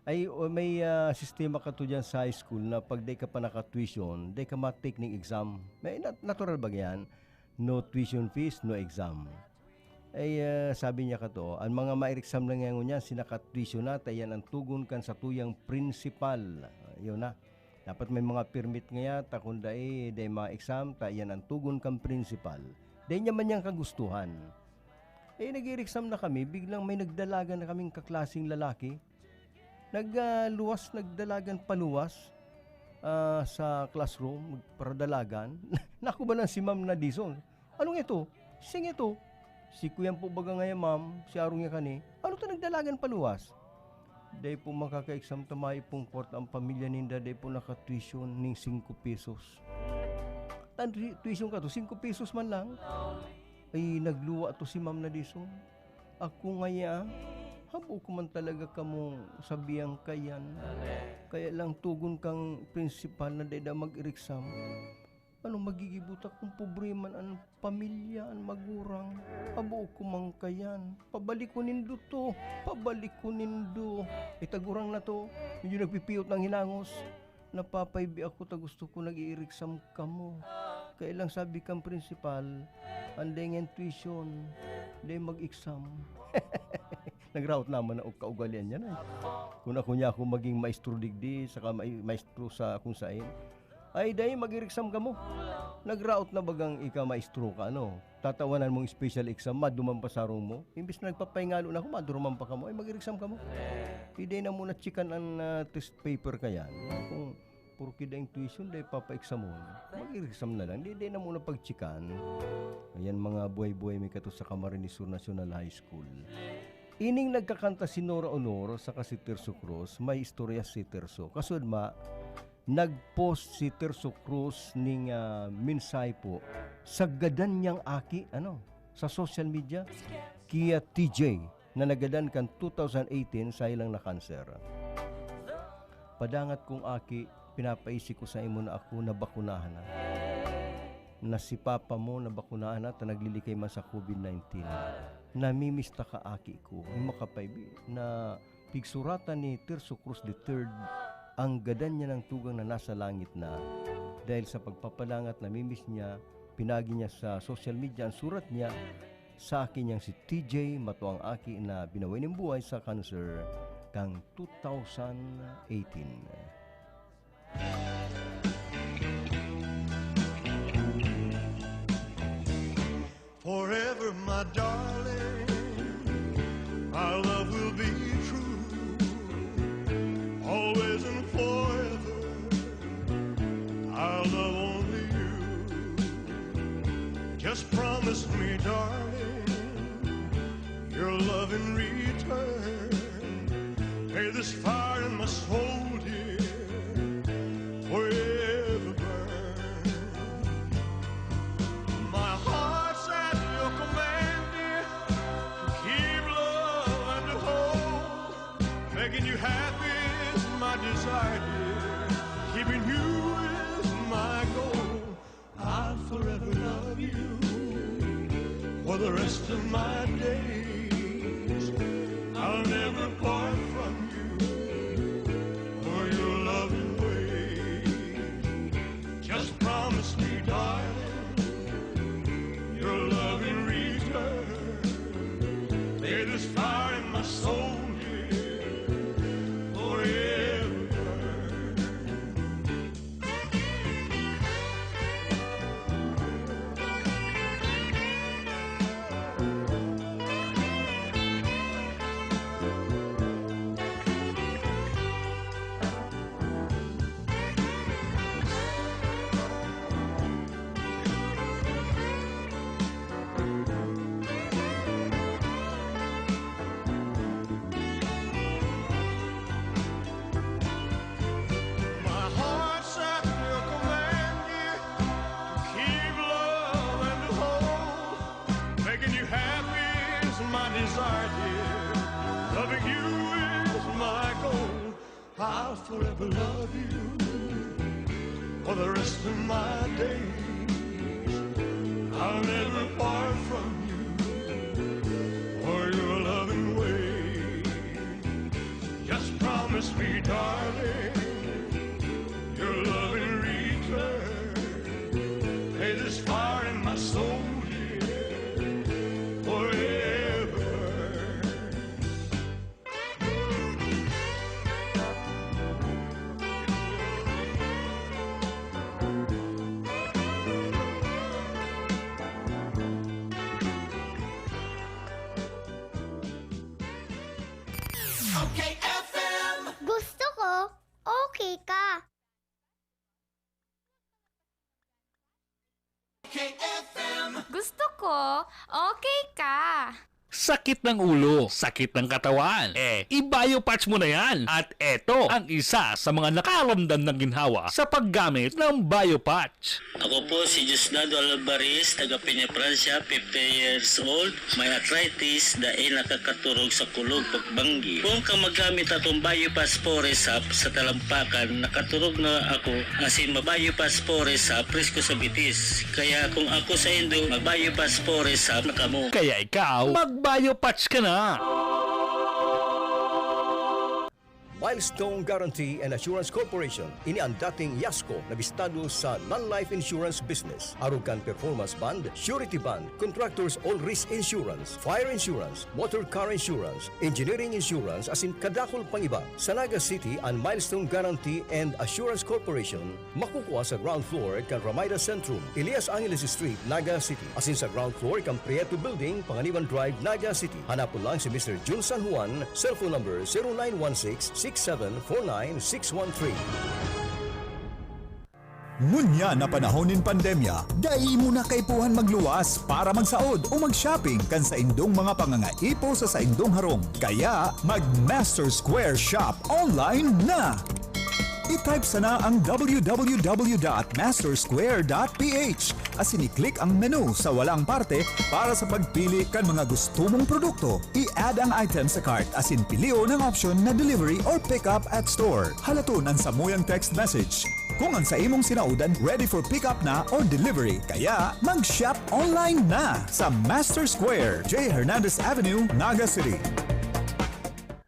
Ay, o, may, ah, sistema kato dyan sa high school na pag dai ka pa naka-tuition, dai ka ma-take ning exam. May nat-, natural ba yan? No tuition fees, no exam. Ay, ah, sabi niya kato, "An mga mairexam na nga ngunyan, si naka-tuition na, ta iyan an togon kan satuyang principal." Ah, yun na. Dapat may mga permit ngaya, ta kun dai, dai ma-exam, ta iyan an togon kan principal. Dai niya man yan kagustuhan. Eh, nag-i-exam na kami, biglang may nagdalagan na kaming kaklaseng lalaki. Nag, ah, luwas, nagdalagan paluwas, ah, sa classroom, nagparadalagan. Naku ba nang si Ma'am Nadison? "Anong ito? Sing ito?" "Si kuyan po baga ngayon, ma'am, si arong niya kani." "Ano ta nagdalagan paluwas?" "Dai po makaka-exam ta mayo pong kwarta ang pamilya ninda, dai po naka-tuition ning singko pesos." Tan-, tuition ka to, singko pesos man lang. Ay, nagluwa to si Ma'am Nadison. Ako ngaya, habo ko man talaga kamo sabihan kayan. Kaya lang togon kang principal na dai da mag-exam. Ano magigibo ta kun pobre man an pamilya, an magurang? Habo ko man kayan. Pabalikon nindo to. Pabalikon nindo. Itagurang na to. Medyo nagpipiyot ng hinangos. Napapaibi ako ta gusto ko nag-i-exam kamo. Kaya lang sabi kang principal, "An dai ngan tuition, dai mag-exam." Nagraot naman na kaugalian niya na eh. Kun ako niya ako maging maestro digdi, saka mai-, maestro sa kung sain, "Ay, dai, mag-exam kamo." Nagraot na bagang ika maestro ka, ano? Tatawanan mong special exam, maduman pa sarong mo. Imbis na nagpapaingalo na ako, maduruman pa kamo. "Ay, mag-exam kamo." Di, dai na muna chikan an, ah, test paper kayan. Kung porke daing tuition, dai papa-examon. Mag-exam na lang. Di, dai na muna pagchikan. Ayan, mga buhay-buhay mi kato sa Camarines Sur National High School. Ining nagkakanta si Nora Honor saka si Tirso Cruz, may istorya si Tirso. Kasud ma, nag-post si Tirso Cruz ning, ah, mensahe po sa gadan niyang aki, ano, sa social media, ki, ah, T J, na nagadan kan two thousand eighteen sa ilang na cancer. Padangat kong aki, pinapaisi ko sa imo na ako nabakunahan na. Na si papa mo nabakunahan na ta naglilikay man sa covid nineteen. Namimiss ta ka, aki ko. Yung makapaybi na pigsuratan ni Tirso Cruz the third, ang gadan niya ng tugang na nasa langit na. Dahil sa pagpapalangat, namimiss niya, pinagi niya sa social media ang surat niya sa akin niyang si T J, matuang aki na binaway nin buhay sa cancer kang two thousand eighteen. Forever, my darling, our love will be true. This fire in my soul, dear, forever burn. My heart's at your command, dear, to keep love and to hold. Making you happy is my desire, dear. Keeping you is my goal. I'll forever love you for the rest of my days. I'll never part from you for your loving ways. Just promise me, darling, your love in return. May this fire in my soul, dear, forever burn. My heart's at your command, dear, to keep love and to hold. Making you happy is my desire, dear. Loving you is my goal. I'll forever love you for the rest of my days. I'll never part from you for your loving ways. Just promise me, darling, your love in return. May this fire in my soul, dear, forever burn. Okay F M. Gusto ko, okay ka. K F M. Gusto ko, okay ka. Sakit ng ulo, sakit ng katawan. Eh, i-Biopatch mo na yan. At eto ang isa sa mga nakaramdam ng ginhawa sa paggamit ng Biopatch. Ako po si Diosdado Alvarez, taga Peña, Francia, fifty years old, may arthritis, dai nakakaturog sa kulog pagbanggi. Kung ka magamit atong Biopatch Forest Sap sa talampakan, nakaturog na ako, asin ma-Biopatch Forest Sap, presko sa bitis. Kaya kung ako saindo, mag-Biopatch Forest Sap na kamo. Kaya ikaw, mag-Biopatch ka na! Milestone Guarantee and Assurance Corporation, ini ang dating Yasco na bistado sa non-life insurance business. Arog kan performance bond, surety bond, contractors all risk insurance, fire insurance, motor car insurance, engineering insurance, asin kadakul pang iba. Sa Naga City, an Milestone Guarantee and Assurance Corporation makukua sa ground floor kan Ramida Centrum, Elias Angeles Street, Naga City, asin sa ground floor kan Prieto Building, Panganiban Drive, Naga City. Hanapon lang si Mister Jun San Juan, cellphone number zero nine one six six seven four nine six one three. Ngunyan na panahon nin pandemya, dai mo na kaipuhan magluwas para magsaod o mag-shopping kan saindong mga pangangaipo sa saindong harong. Kaya, mag-Master Square Shop online na! I-type sana ang w w w dot master square dot p h asin i-click ang menu sa walang parte para sa pagpili kan mga gusto mong produkto. I-add ang item sa cart asin pilion ang option na delivery or pick up at store. Halaton an samuyang text message kung ang sa imong sinaodan ready for pick up na or delivery. Kaya, mag-shop online na sa Master Square, J Hernandez Avenue, Naga City.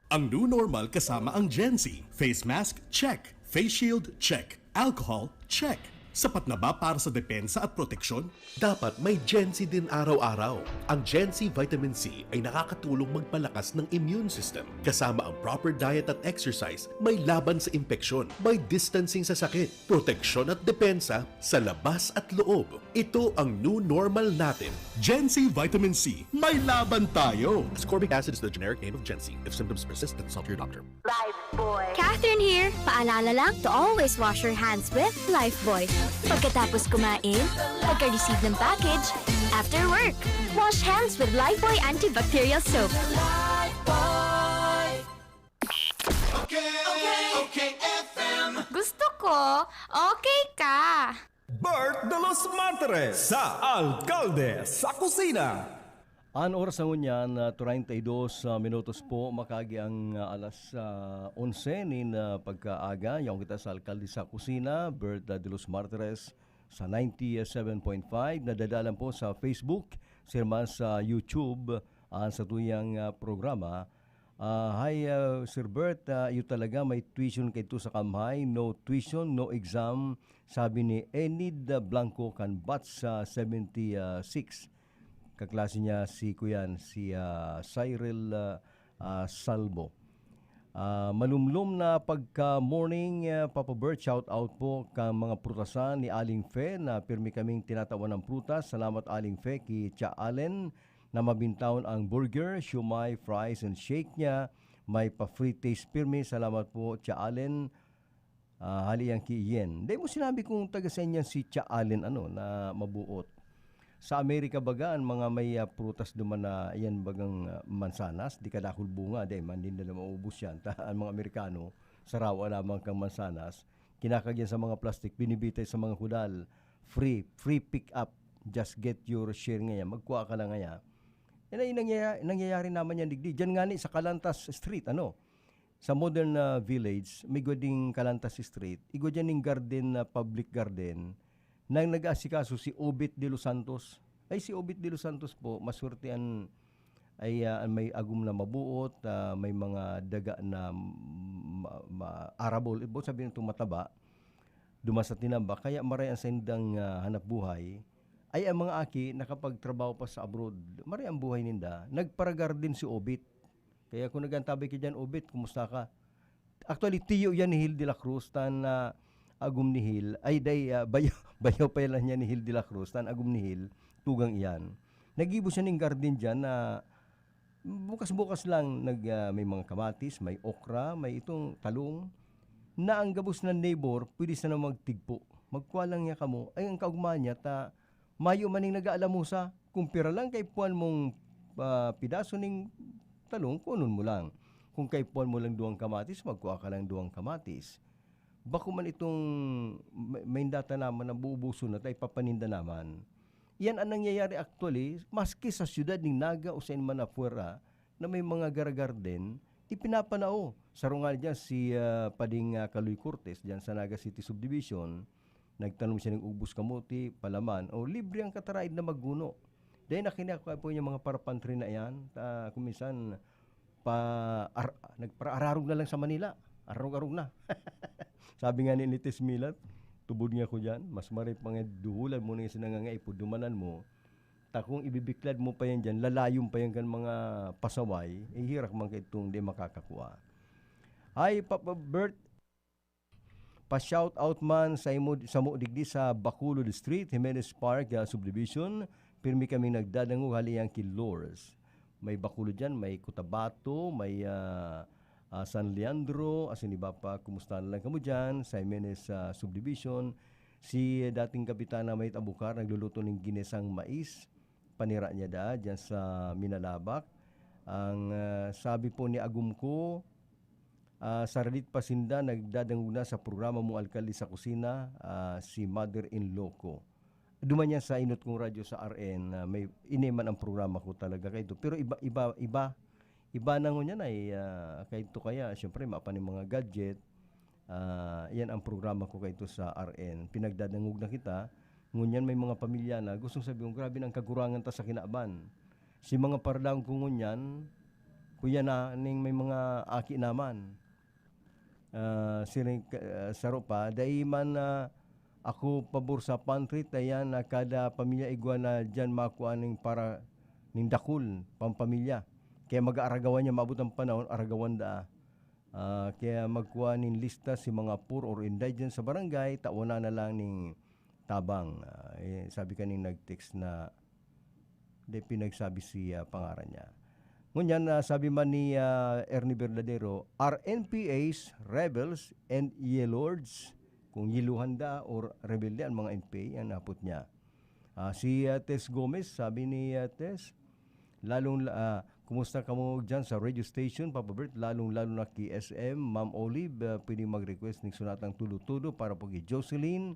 Ang new normal kasama ang Gen Z. Face mask, check. Face shield, check. Alcohol, check. Sapat na ba para sa depensa at proteksyon? Dapat may Gen Z din araw-araw. Ang Gen Z Vitamin C ay nakakatulong magpalakas ng immune system, kasama ang proper diet at exercise, may laban sa impeksyon, may distancing sa sakit, proteksyon at depensa sa labas at loob. Ito ang new normal natin. Gen Z Vitamin C, may laban tayo! Ascorbic acid is the generic name of Gen Z. If symptoms persist, then consult your doctor. Lifebuoy. Catherine here. Paalala lang to always wash your hands with Lifebuoy. Pagkatapos kumain, pagka-receive ng package, after work. Wash hands with Lifebuoy antibacterial soap. Lifebuoy. po, okay ka. Bert de los Martires sa Alkalde sa Kusina. An oras na ngunyan, ah, treinta y dos, ah, minutos po, makaagi ang, ah, alas, ah, onse nin, ah, pagkaaga. Yaon kita sa Alkalde sa Kusina, Bert, ah, de los Martires sa ninety-seven point five. Nadadalan po sa Facebook, sirman sa YouTube, ang satuyang, ah, programa. Ah, hi, ah, Sir Bert, ah, iyo talaga may tuition kaidto sa Kamhay, no tuition, no exam, sabi ni Enid, ah, Blanco kan batch sa seventy-six. Kaklase niya si kuyan, si, ah, Cyril, ah, ah, Salvo. Ah, malumlom na pagka-morning, ah, Papa Bert, shout out po ka mga prutasan ni Aling Fe na pirmi kaming tinatawan ng prutas. Salamat Aling Fe, ki Cha Allen na mabintaon ang burger, siomai, fries, and shake niya. May pa-free taste pirmi. Salamat po, Cha Allen. Ah, hali yan ki Yen. Dai mo sinabi kung taga saan yan si Cha Allen, ano, na mabuot. Sa Amerika baga, ang mga may, ah, prutas duman na yan bagang, ah, mansanas, di kadakul bunga, dai man din na maubos yan. Ta, ang mga Amerikano, sarawa lamang kang mansanas, kinakagyan sa mga plastic, binibitay sa mga kudal. Free, free pick up. Just get your share ngayon. Magkuha ka lang ngayon. Yan ay nangyaya-, nangyayari naman yan, digdi. Diyan nga ni sa Calantas Street, ano? Sa Modern, ah, Village, may igwa ding Calantas Street. Igwa dyan ning garden na public garden na nag-aasikaso si Obet de los Santos. Ay, si Obet de los Santos po, maswerte an, ay, ah, an may agom na mabuot, ah, may mga daga na ma-, ma-, arable, ibo sabihin itong mataba, duman sa tinambak, kaya maray ang saindang, ah, hanap buhay. Ay, ang mga aki nakapagtrabaho pa sa abroad, maray ang buhay ninda. Nagparagarden si Obet. Kaya kung nag-antabay ka diyan, Obet, kumusta ka? Actually, tiyo yan ni Hil de la Cruz, tan, ah, agom ni Hil, ay, day, ah, bayo, bayo pa yan niya ni Hil de la Cruz, tan agom ni Hil, tugang iyan. Naggibo siya ning garden diyan na bukas-bukas lang nag, ah, may mga kamatis, may okra, may itong talong, na ang gabos na neighbor, pwede sana magtigpo. Magkuha lang niya kamo. Ay, ang kaugmahan niya, ta, mayo man ning nag-aalamusa. Kung pira lang kaipuhan mong, ah, pidaso ning talong, kunon mo lang. Kung kaipuhan mo lang duwang kamatis, magkuha ka lang duwang kamatis. Bako man itong may, may data naman na buubuson na tayo papaninda naman. Yan ang nangyayari actually, maski sa siyudad ning Naga o sa man na puwera na may mga garagarden, ipinapanao. Saro nga diyan si, ah, Pading, ah, Kaloy Cortez, diyan sa Naga City Subdivision, nagtanom siya ng ugbos kamote, palaman, o libre ang kataraid na magguno. Dahil nakinakaw po yung mga parapantry na yan, ta, kung minsan, pa, ar-, nagparaararog na lang sa Manila. Arog-arog na. Sabi nga ni, ni Tess Milat, "Tubod nga ko dyan, mas maray pa nga duhulan mo na yung sinangangaipo, dumanan mo. Ta kung ibibiklad mo pa yan dyan, lalayon pa yan kan mga pasaway, eh, hirak man ka itong di makakakua." Hi, Papa Bert. Pa-shout out man sa imo, samo digdi sa Bacolod Street, Jimenez Park, ah, Subdivision. Pirmi kaming nagdadangog hali yan ki Lors. May Bacolod dyan, may Cotabato, may, ah, ah, San Leandro, asin iba pa. Kumusta na lang kamo dyan sa Jimenez, ah, Subdivision? Si dating Kapitana Mayt Abukar nagluluto ning ginisang mais. Panira niya daa diyan sa Minalabac. Ang, ah, sabi po ni agom ko, ah, saradit pa sinda nagdadangog na sa programa mong Alkalde sa Kusina, ah, si mother-in-law ko. Duman yan sa inot kong radyo sa R N, ah, may, ini man ang programa ko talaga kaito. Pero iba, iba, iba, iba na ngunyan ay, ah, kaito kaya, siyempre, mapan yung mga gadget. Ah, yan ang programa ko kaito sa R N. Pinagdadangog na kita. Ngunyan may mga pamilya na gustong sabihin, "Grabe na ang kagurangan ta sa kinaban." Si mga pardaon ko ngunyan, kuya na ning may mga aki naman. Ah, siring ka, ah, saro pa, dai man na ako pabor sa pantry, ta yan na kada pamilya igwa na diyan makuha ning para ning dakul, pampamilya. Kaya mag-aaragawan niya, maabot ang panahon, aragawan daa. Ah, kaya magkuha nin lista si mga poor or indigent sa barangay, tawanan na lang ning tabang. Ah, eh, sabi kaning nag-text na, di pinagsabi si, ah, pangaran niya. Ngunyan, ah, sabi man ni, ah, Ernie Verdadero, "Are N P As rebels and yelords?" Kung yiluhan da or rebelde ang mga N P A, ang napot niya. Ah, si, ah, Tess Gomez, sabi ni, ah, Tess, lalong la-, ah, Kumusta kamo diyan sa radio station, Papa Bert, lalong-lalo na ki S M, Ma'am Olive, ah, pwedeng mag-request ning sonatang Tudo-Tudo para po ki Jocelyn,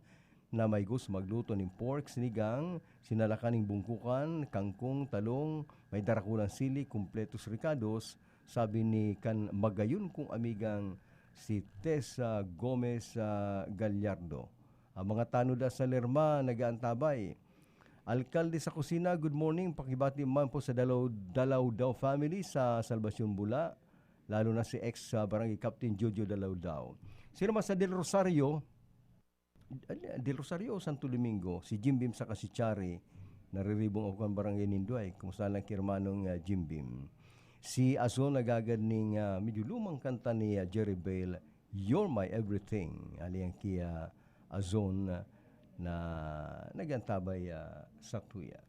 na may gusto magluto ning pork sinigang, sinalakan ning bungkukan, kangkong, talong, may darakulang sili, kumpletos rekados, sabi ni kan magayon kong amigang si Tessa Gomez, ah, Gallardo. Ang mga tanod sa Lerma, nag-aantabay. Alkalde sa Kusina, good morning. Pakibati man po sa Dalaw-, Dalawdaw family sa Salvacion Bula, lalo na si ex, ah, Barangay Captain Jojo Dalawdaw. Sino man sa Del Rosario, Del Rosario o Santo Domingo, si Jim Bim saka si Chari, nariribong ako kan Barangay Ninduay. Kumusta lang ki hermanong, ah, Jim Bim? Si Azon nagagad ning, ah, medyo lumang kanta ni, ah, Jerry Bell, "You're My Everything." Aliyan ki, ah, Azon, ah, na nag-antabay, ah, sa tuya.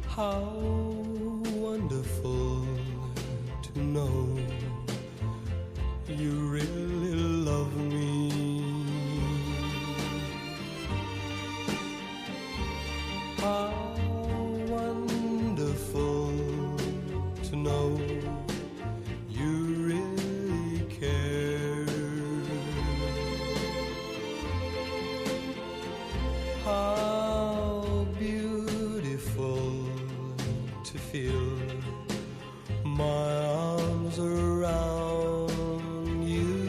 How wonderful to know you really love me. How wonderful to know you really care. How beautiful to feel my arms around you,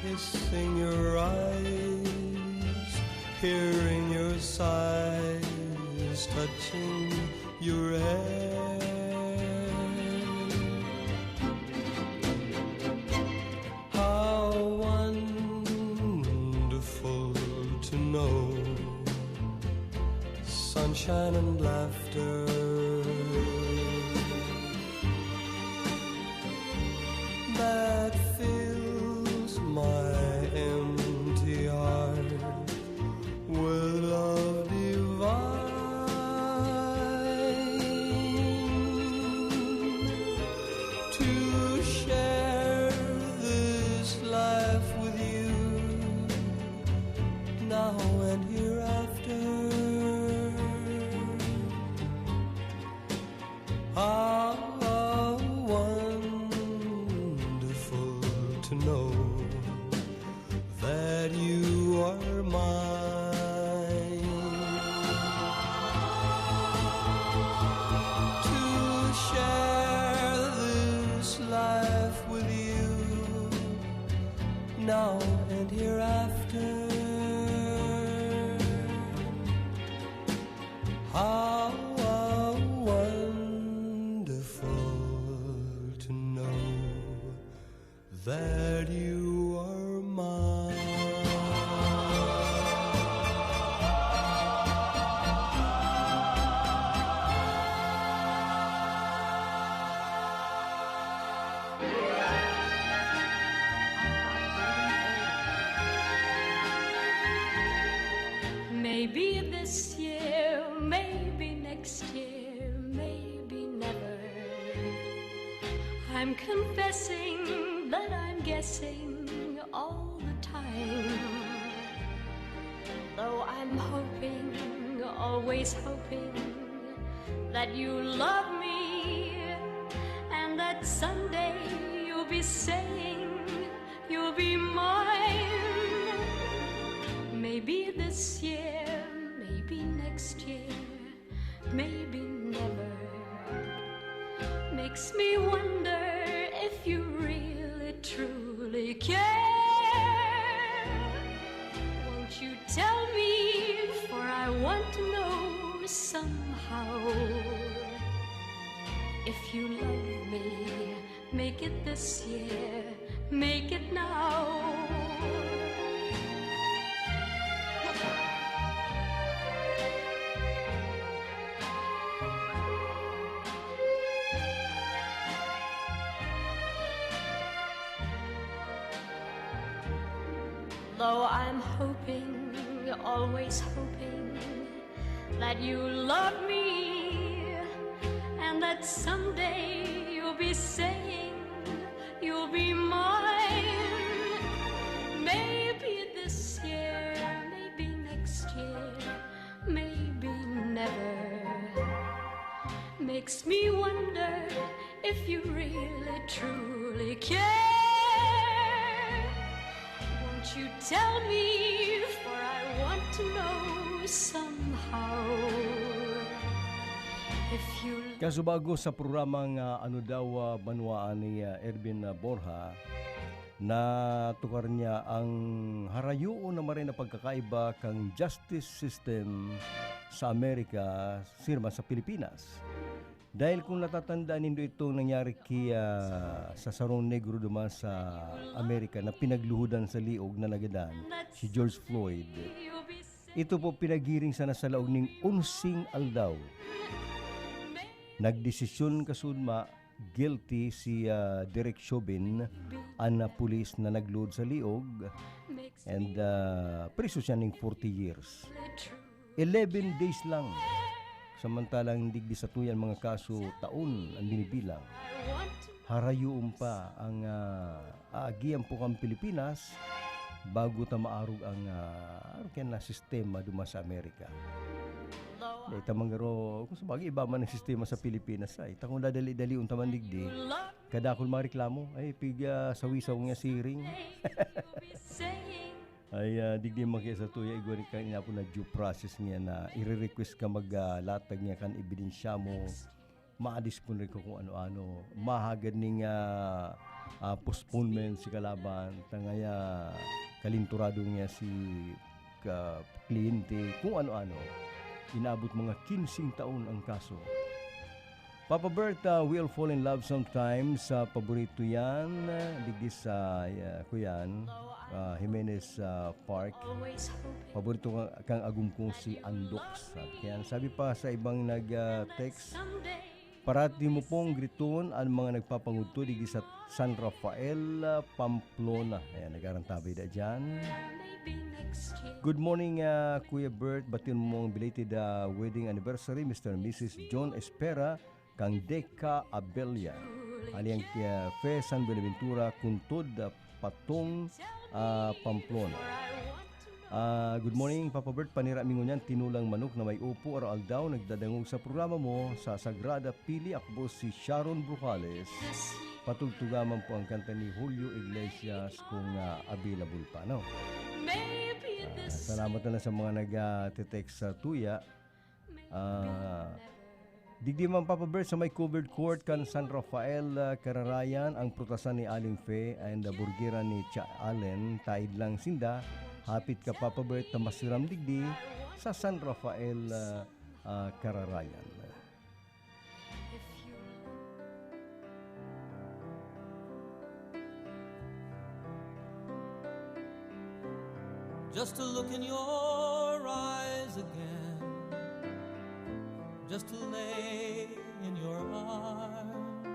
kissing your eyes, hearing your sighs, touching your hair. How wonderful to know sunshine and laughter that fills my empty heart with love divine. To share this life with you, now and hereafter. How wonderful to know that you are mine. To share this life with you, now and hereafter. How wonderful to know that you are mine. Maybe this year, maybe next year, maybe never. I'm confessing that I'm guessing all the time. Though I'm hoping, always hoping, that you love me, and that someday you'll be saying you'll be mine. Maybe this year, maybe next year, maybe never. Makes me wonder if you really truly care. Won't you tell me? For I want to know somehow. If you love me, make it this year, make it now. Though I'm hoping, always hoping, that you love me, That someday you'll be saying you'll be mine. Maybe this year, maybe next year, maybe never. Makes me wonder if you really truly care. Won't you tell me? For I want to know somehow if you Kasubago sa programang, ah, Ano Daw, ah, Banwaan ni, ah, Erwin, ah, Borja, natukar niya ang harayoon na maray na pagkakaiba kan justice system sa Amerika sirma sa Pilipinas. Dahil kung natatandaan nindo itong nangyari ki, ah, sa sarong negro duman sa Amerika na pinagluhudan sa liog na nagadan, si George Floyd. Ito po pinagiring sana sa laog ning unsing aldaw. Nagdesisyon kasudma, guilty si, ah, Derek Chauvin, an, ah, pulis na nagluhod sa liog, and, ah, priso siya ning forty years. Eleven days lang. Samantalang digdi sa tuyan mga kaso, taon ang binibilang. Harayoon pa ang, ah, aagihan po kan Pilipinas bago ta maarog ang, ah, arog kaya na sistema duman sa Amerika. Dahil ta manggaro, kung sabagay, iba man ang sistema sa Pilipinas, ay, ta kung dadali-dalion ta man digdi, kadakul mareklamo, ay, piga sawi-saw nga siring. Ay, ah, digdi man kaya sa tuya, igwa ni kan inapon na due process niya na ire-request ka mag, ah, latag niya kan ebidensya mo, ma-disciplinary ka kung ano-ano, mahagad ning, ah, ah, postponement si kalaban, tangaya kalinturado niya si ka-, kliyente, kung ano-ano. Inaabot mga kinsing taon ang kaso. Papa Bert, ah, we all fall in love sometimes. Sa paborito yan, ah, digdi sa, ah, kuyan, ah, Jimenez, ah, Park. Paborito ka, kang agum kong si Andox. Sabi, kaya sabi pa sa ibang nag, ah, text, parati mo pong griton ang mga nagpapangudto digdi sa San Rafael, ah, Pamplona. Ayan, nag-arantabay da dyan. Good morning, ah, Kuya Bert. Bation mo ang belated, ah, wedding anniversary, Mister and Missus John Espera, kang Deca Abella, aliang kaya Fe San Buenaventura, Kuntod, ah, Patong, ah, Pamplona. Ah, good morning, Papa Bert. Panira mi ngunyan, tinulang manok na may upo, araw-aldaw, nagdadangog sa programa mo, sa Sagrada Pili. Ako po si Sharon Brujales. Patugtuga man po ang kanta ni Julio Iglesias kung, ah, available pa, no? Ah, salamat na lang sa mga nag, ah, te-text sa tuya. Ah, digdi man, Papa Bert, sa may covered court kan San Rafael, ah, Kararayan, ang prutasan ni Aling Fe and, ah, burgira ni Cha Allen, taid lang sinda, hapit ka, Papa Bert, na masiram digdi sa San Rafael, ah, ah, Kararayan. Just to look in your eyes again, just to lay in your arms,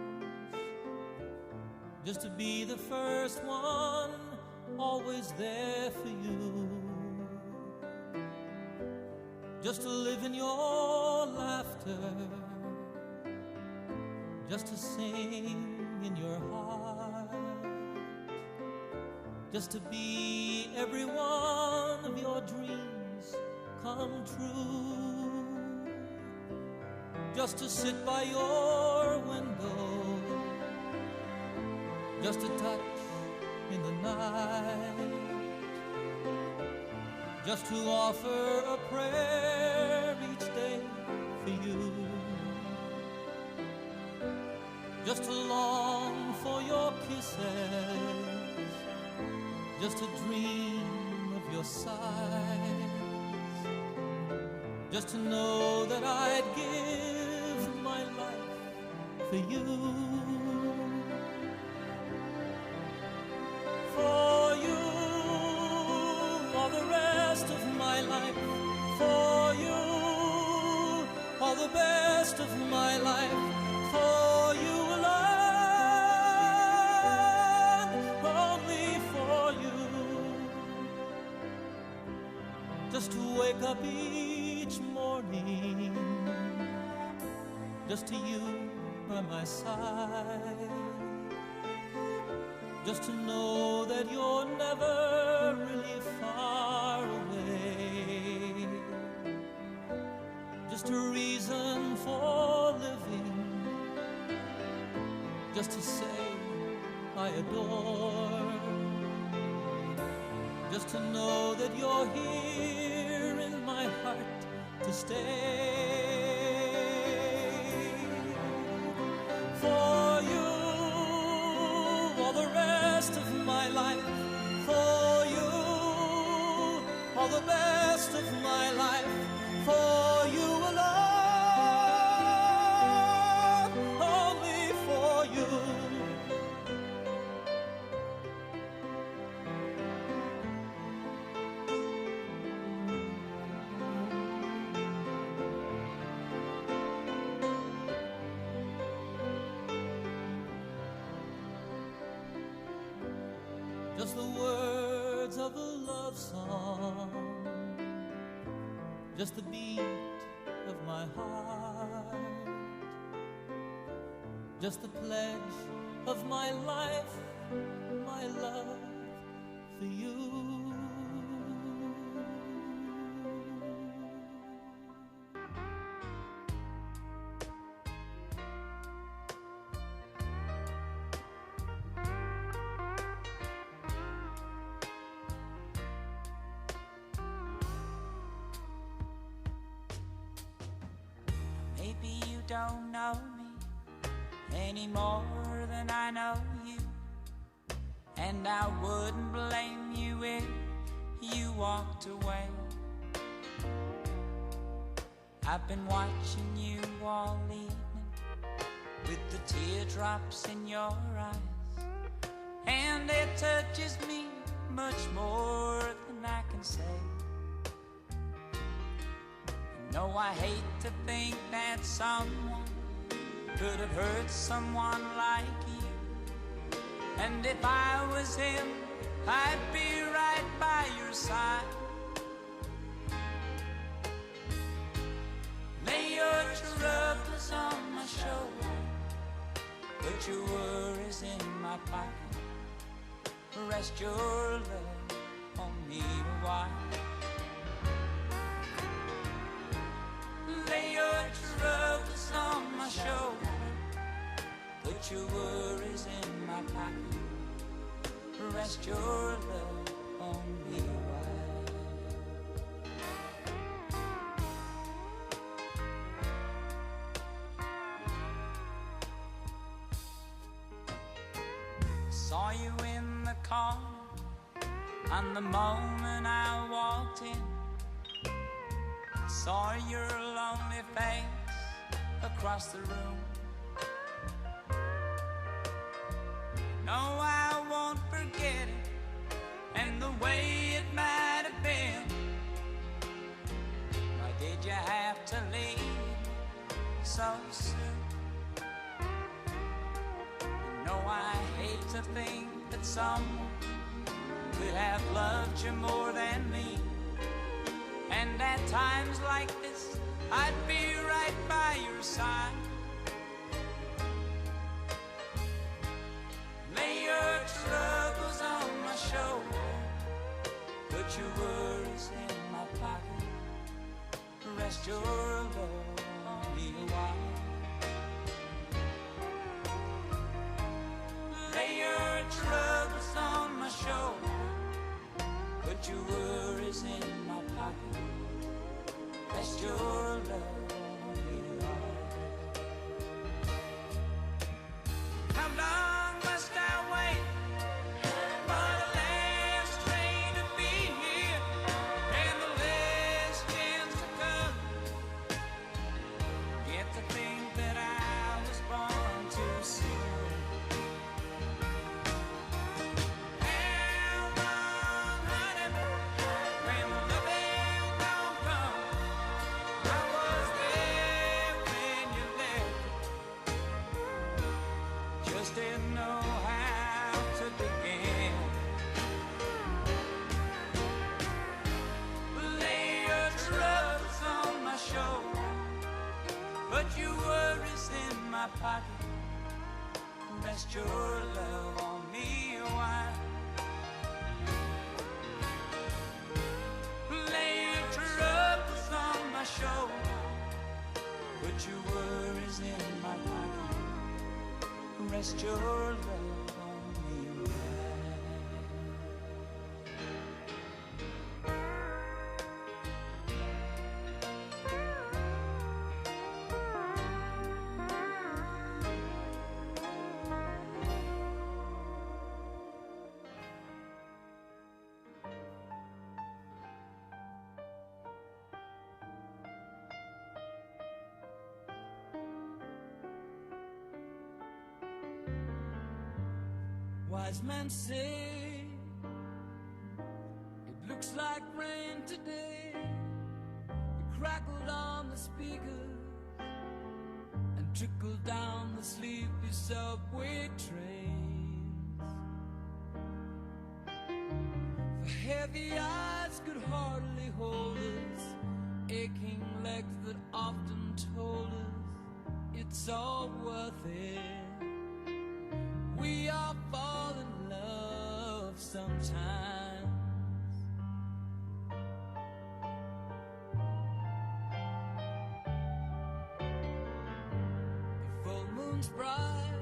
just to be the first one, always there for you, just to live in your laughter, just to sing in your heart, just to be every one of your dreams come true, just to sit by your window, just to touch in the night, just to offer a prayer each day for you, just to long for your kisses, just to dream of your sighs, just to know that I'd give my life for you. For you are the rest of my life. For you are the best of my life. For you alone, only for you. Just to wake up each morning, just to you by my side. Just to know that you're never really far away. Just a reason for living. Just to say I adore. Just to know that you're here in my heart to stay. For you, all the rest of my life. For you, all the best of my life. For you alone, only for you. Just the words of a love song. Just the beat of my heart. Just the pledge of my life, my love for you. Maybe you don't know me any more than I know you. And I wouldn't blame you if you walked away. I've been watching you all evening with the teardrops in your eyes, and it touches me much more than I can say. No, I hate to think that someone could have hurt someone like you. And if I was him, I'd be right by your side. Lay your troubles on my shoulder, put your worries in my pocket. Rest your love on me a while. Lay your troubles on my shoulder. Put your worries in my pocket. Rest your love on me a while. Saw you in the corner, and the moment I walked in, I saw your lonely face across the room. No, I won't forget it, and the way it might have been. Why did you have to leave so soon? No, I hate to think that someone could have loved you more than me. And at times like this, I'd be right by your side. Lay your troubles on my shoulder, put your worries in my pocket. Rest your love on me a while. Lay your troubles on my shoulder. Put your worries in my pocket. Rest your love on me a while. How long must I wait for the last train to be here and the last chance to come? Your love only lasts. Wise men say it looks like rain today. We crackled on the speakers and trickled down the sleepy subway trains. For heavy eyes could hardly hold us, aching legs that often told us it's all worth it. We all fall in love sometimes. The full moon's bright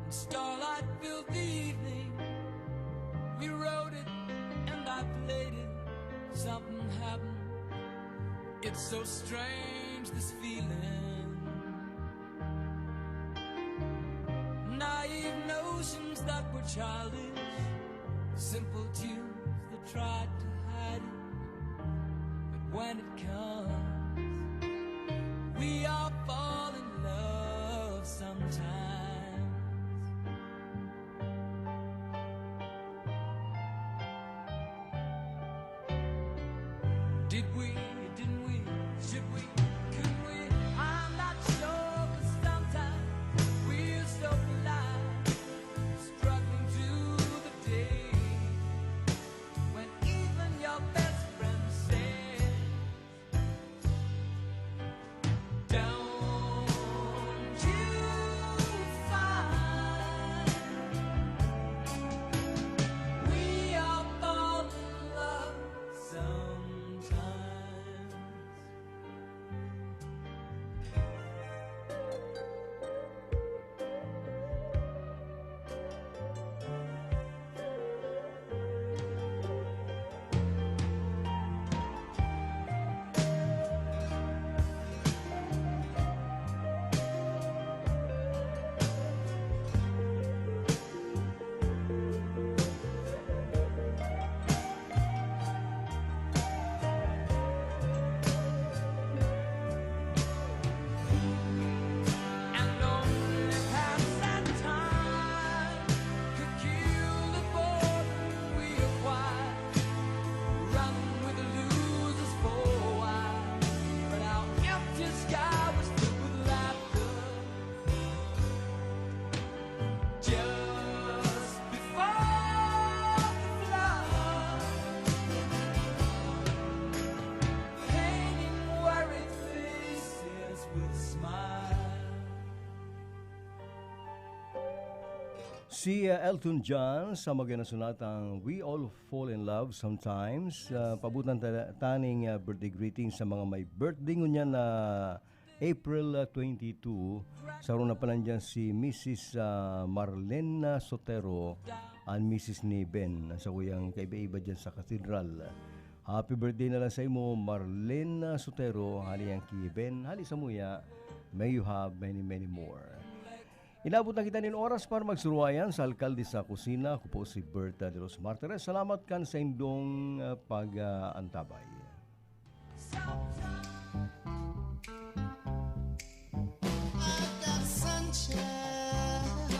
and starlight filled the evening. We rode it and I played it. Something happened. It's so strange, this feeling. Naive notions that were childish, simple tunes that tried to hide it. But when it comes, we all fall in love sometimes. Did we, didn't we, should we, couldn't we? I'm not sure, but sometimes we're so blind, struggling through the day, when even your best friend says, "Don't you find we all fall in love sometimes?" And only past that time could kill the boredom we acquired, running with the losers for a while. But our empty sky was filled with laughter just before the flood, painting worried faces with a smile. Si, ah, Elton John sa mga nasunatang We All Fall in Love Sometimes. Ah, pabutan ta-, taning, ah, birthday greeting sa mga may birthday ngunyan na April, ah, twenty-two. Sa una pa nandiyan si Missus, ah, Marlena Sotero, an misis ni Ben, an sakuyang kaiba-iba diyan sa Katedral. Happy birthday na lang sa imo, Marlena Sotero, hali yan ki Ben, hali sa muya, may you have many, many more. Inabot na kita nin oras para magsuruayan sa alkalde sa kusina. Ako po si Berta de los Martires. Salamat kan saindong, ah, pag-aantabay. I've got sunshine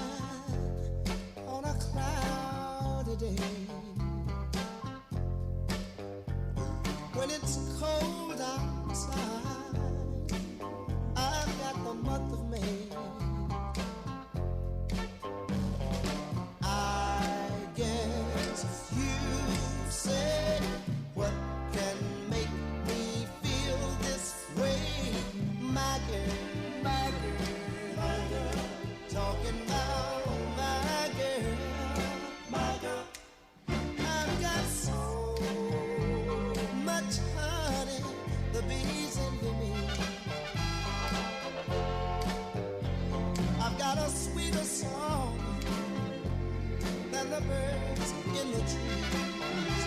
on a cloudy day. When it's cold outside, I've got the month of May. I guess you say, what can make me feel this way? My girl, my girl, my girl, talking about my girl, my girl. the birds in the trees.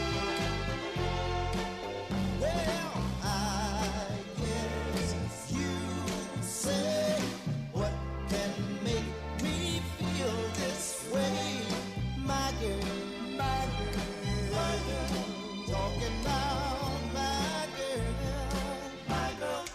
Well, I guess you say, what can make me feel this way? My girl, my girl, my girl, talking about my girl, my girl.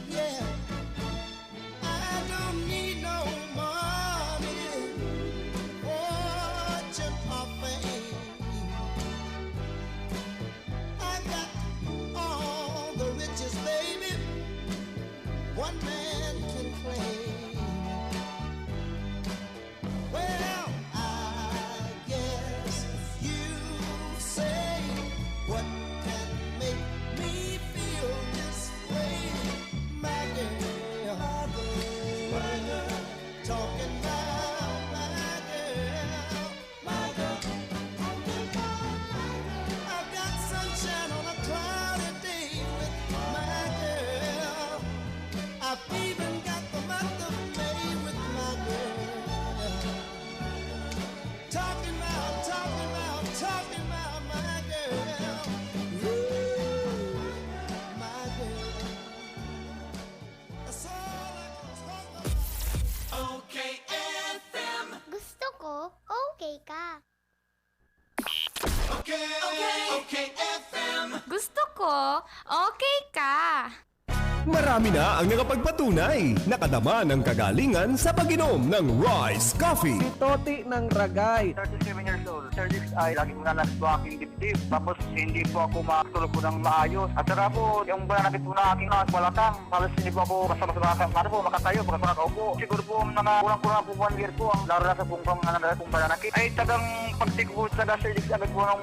Yeah. I don't need no money, fortune or fame. I got all the riches, baby, one man can claim. Well, I guess you say, what can make me feel this way? My girl, my girl, talking about my girl, my girl. I got sunshine on a cloudy day with my girl. I've even got the month of May with my girl. Talking about, talking about, talking about my girl. Ooh, my girl. That's all I can talk about. O K F M. Gusto ko, okay ka. Okay, okay, F M. Gusto ko, okay ka. Marami na ang nakapagpatunay. Nakadama ng kagalingan sa pag-inom ng Rice Coffee. Si Toti ng Ragay. Thirty-seven years old. Sir Dix, ay lagi ko nanaswa aking dibdib. Tapos hindi po ako makatulog po ng maayos. At saka po, yung pananakit po na aking mga balatang, halos hindi po ako basta-basta makaka-, ano po, makatayo, basta makakaupo. Siguro po, mga kulang-kulang po one year po, ang naranasan pong pang-, ano, pong pananakit. Ay, tagang pagtigbo, taga Sir Dix, agad po ng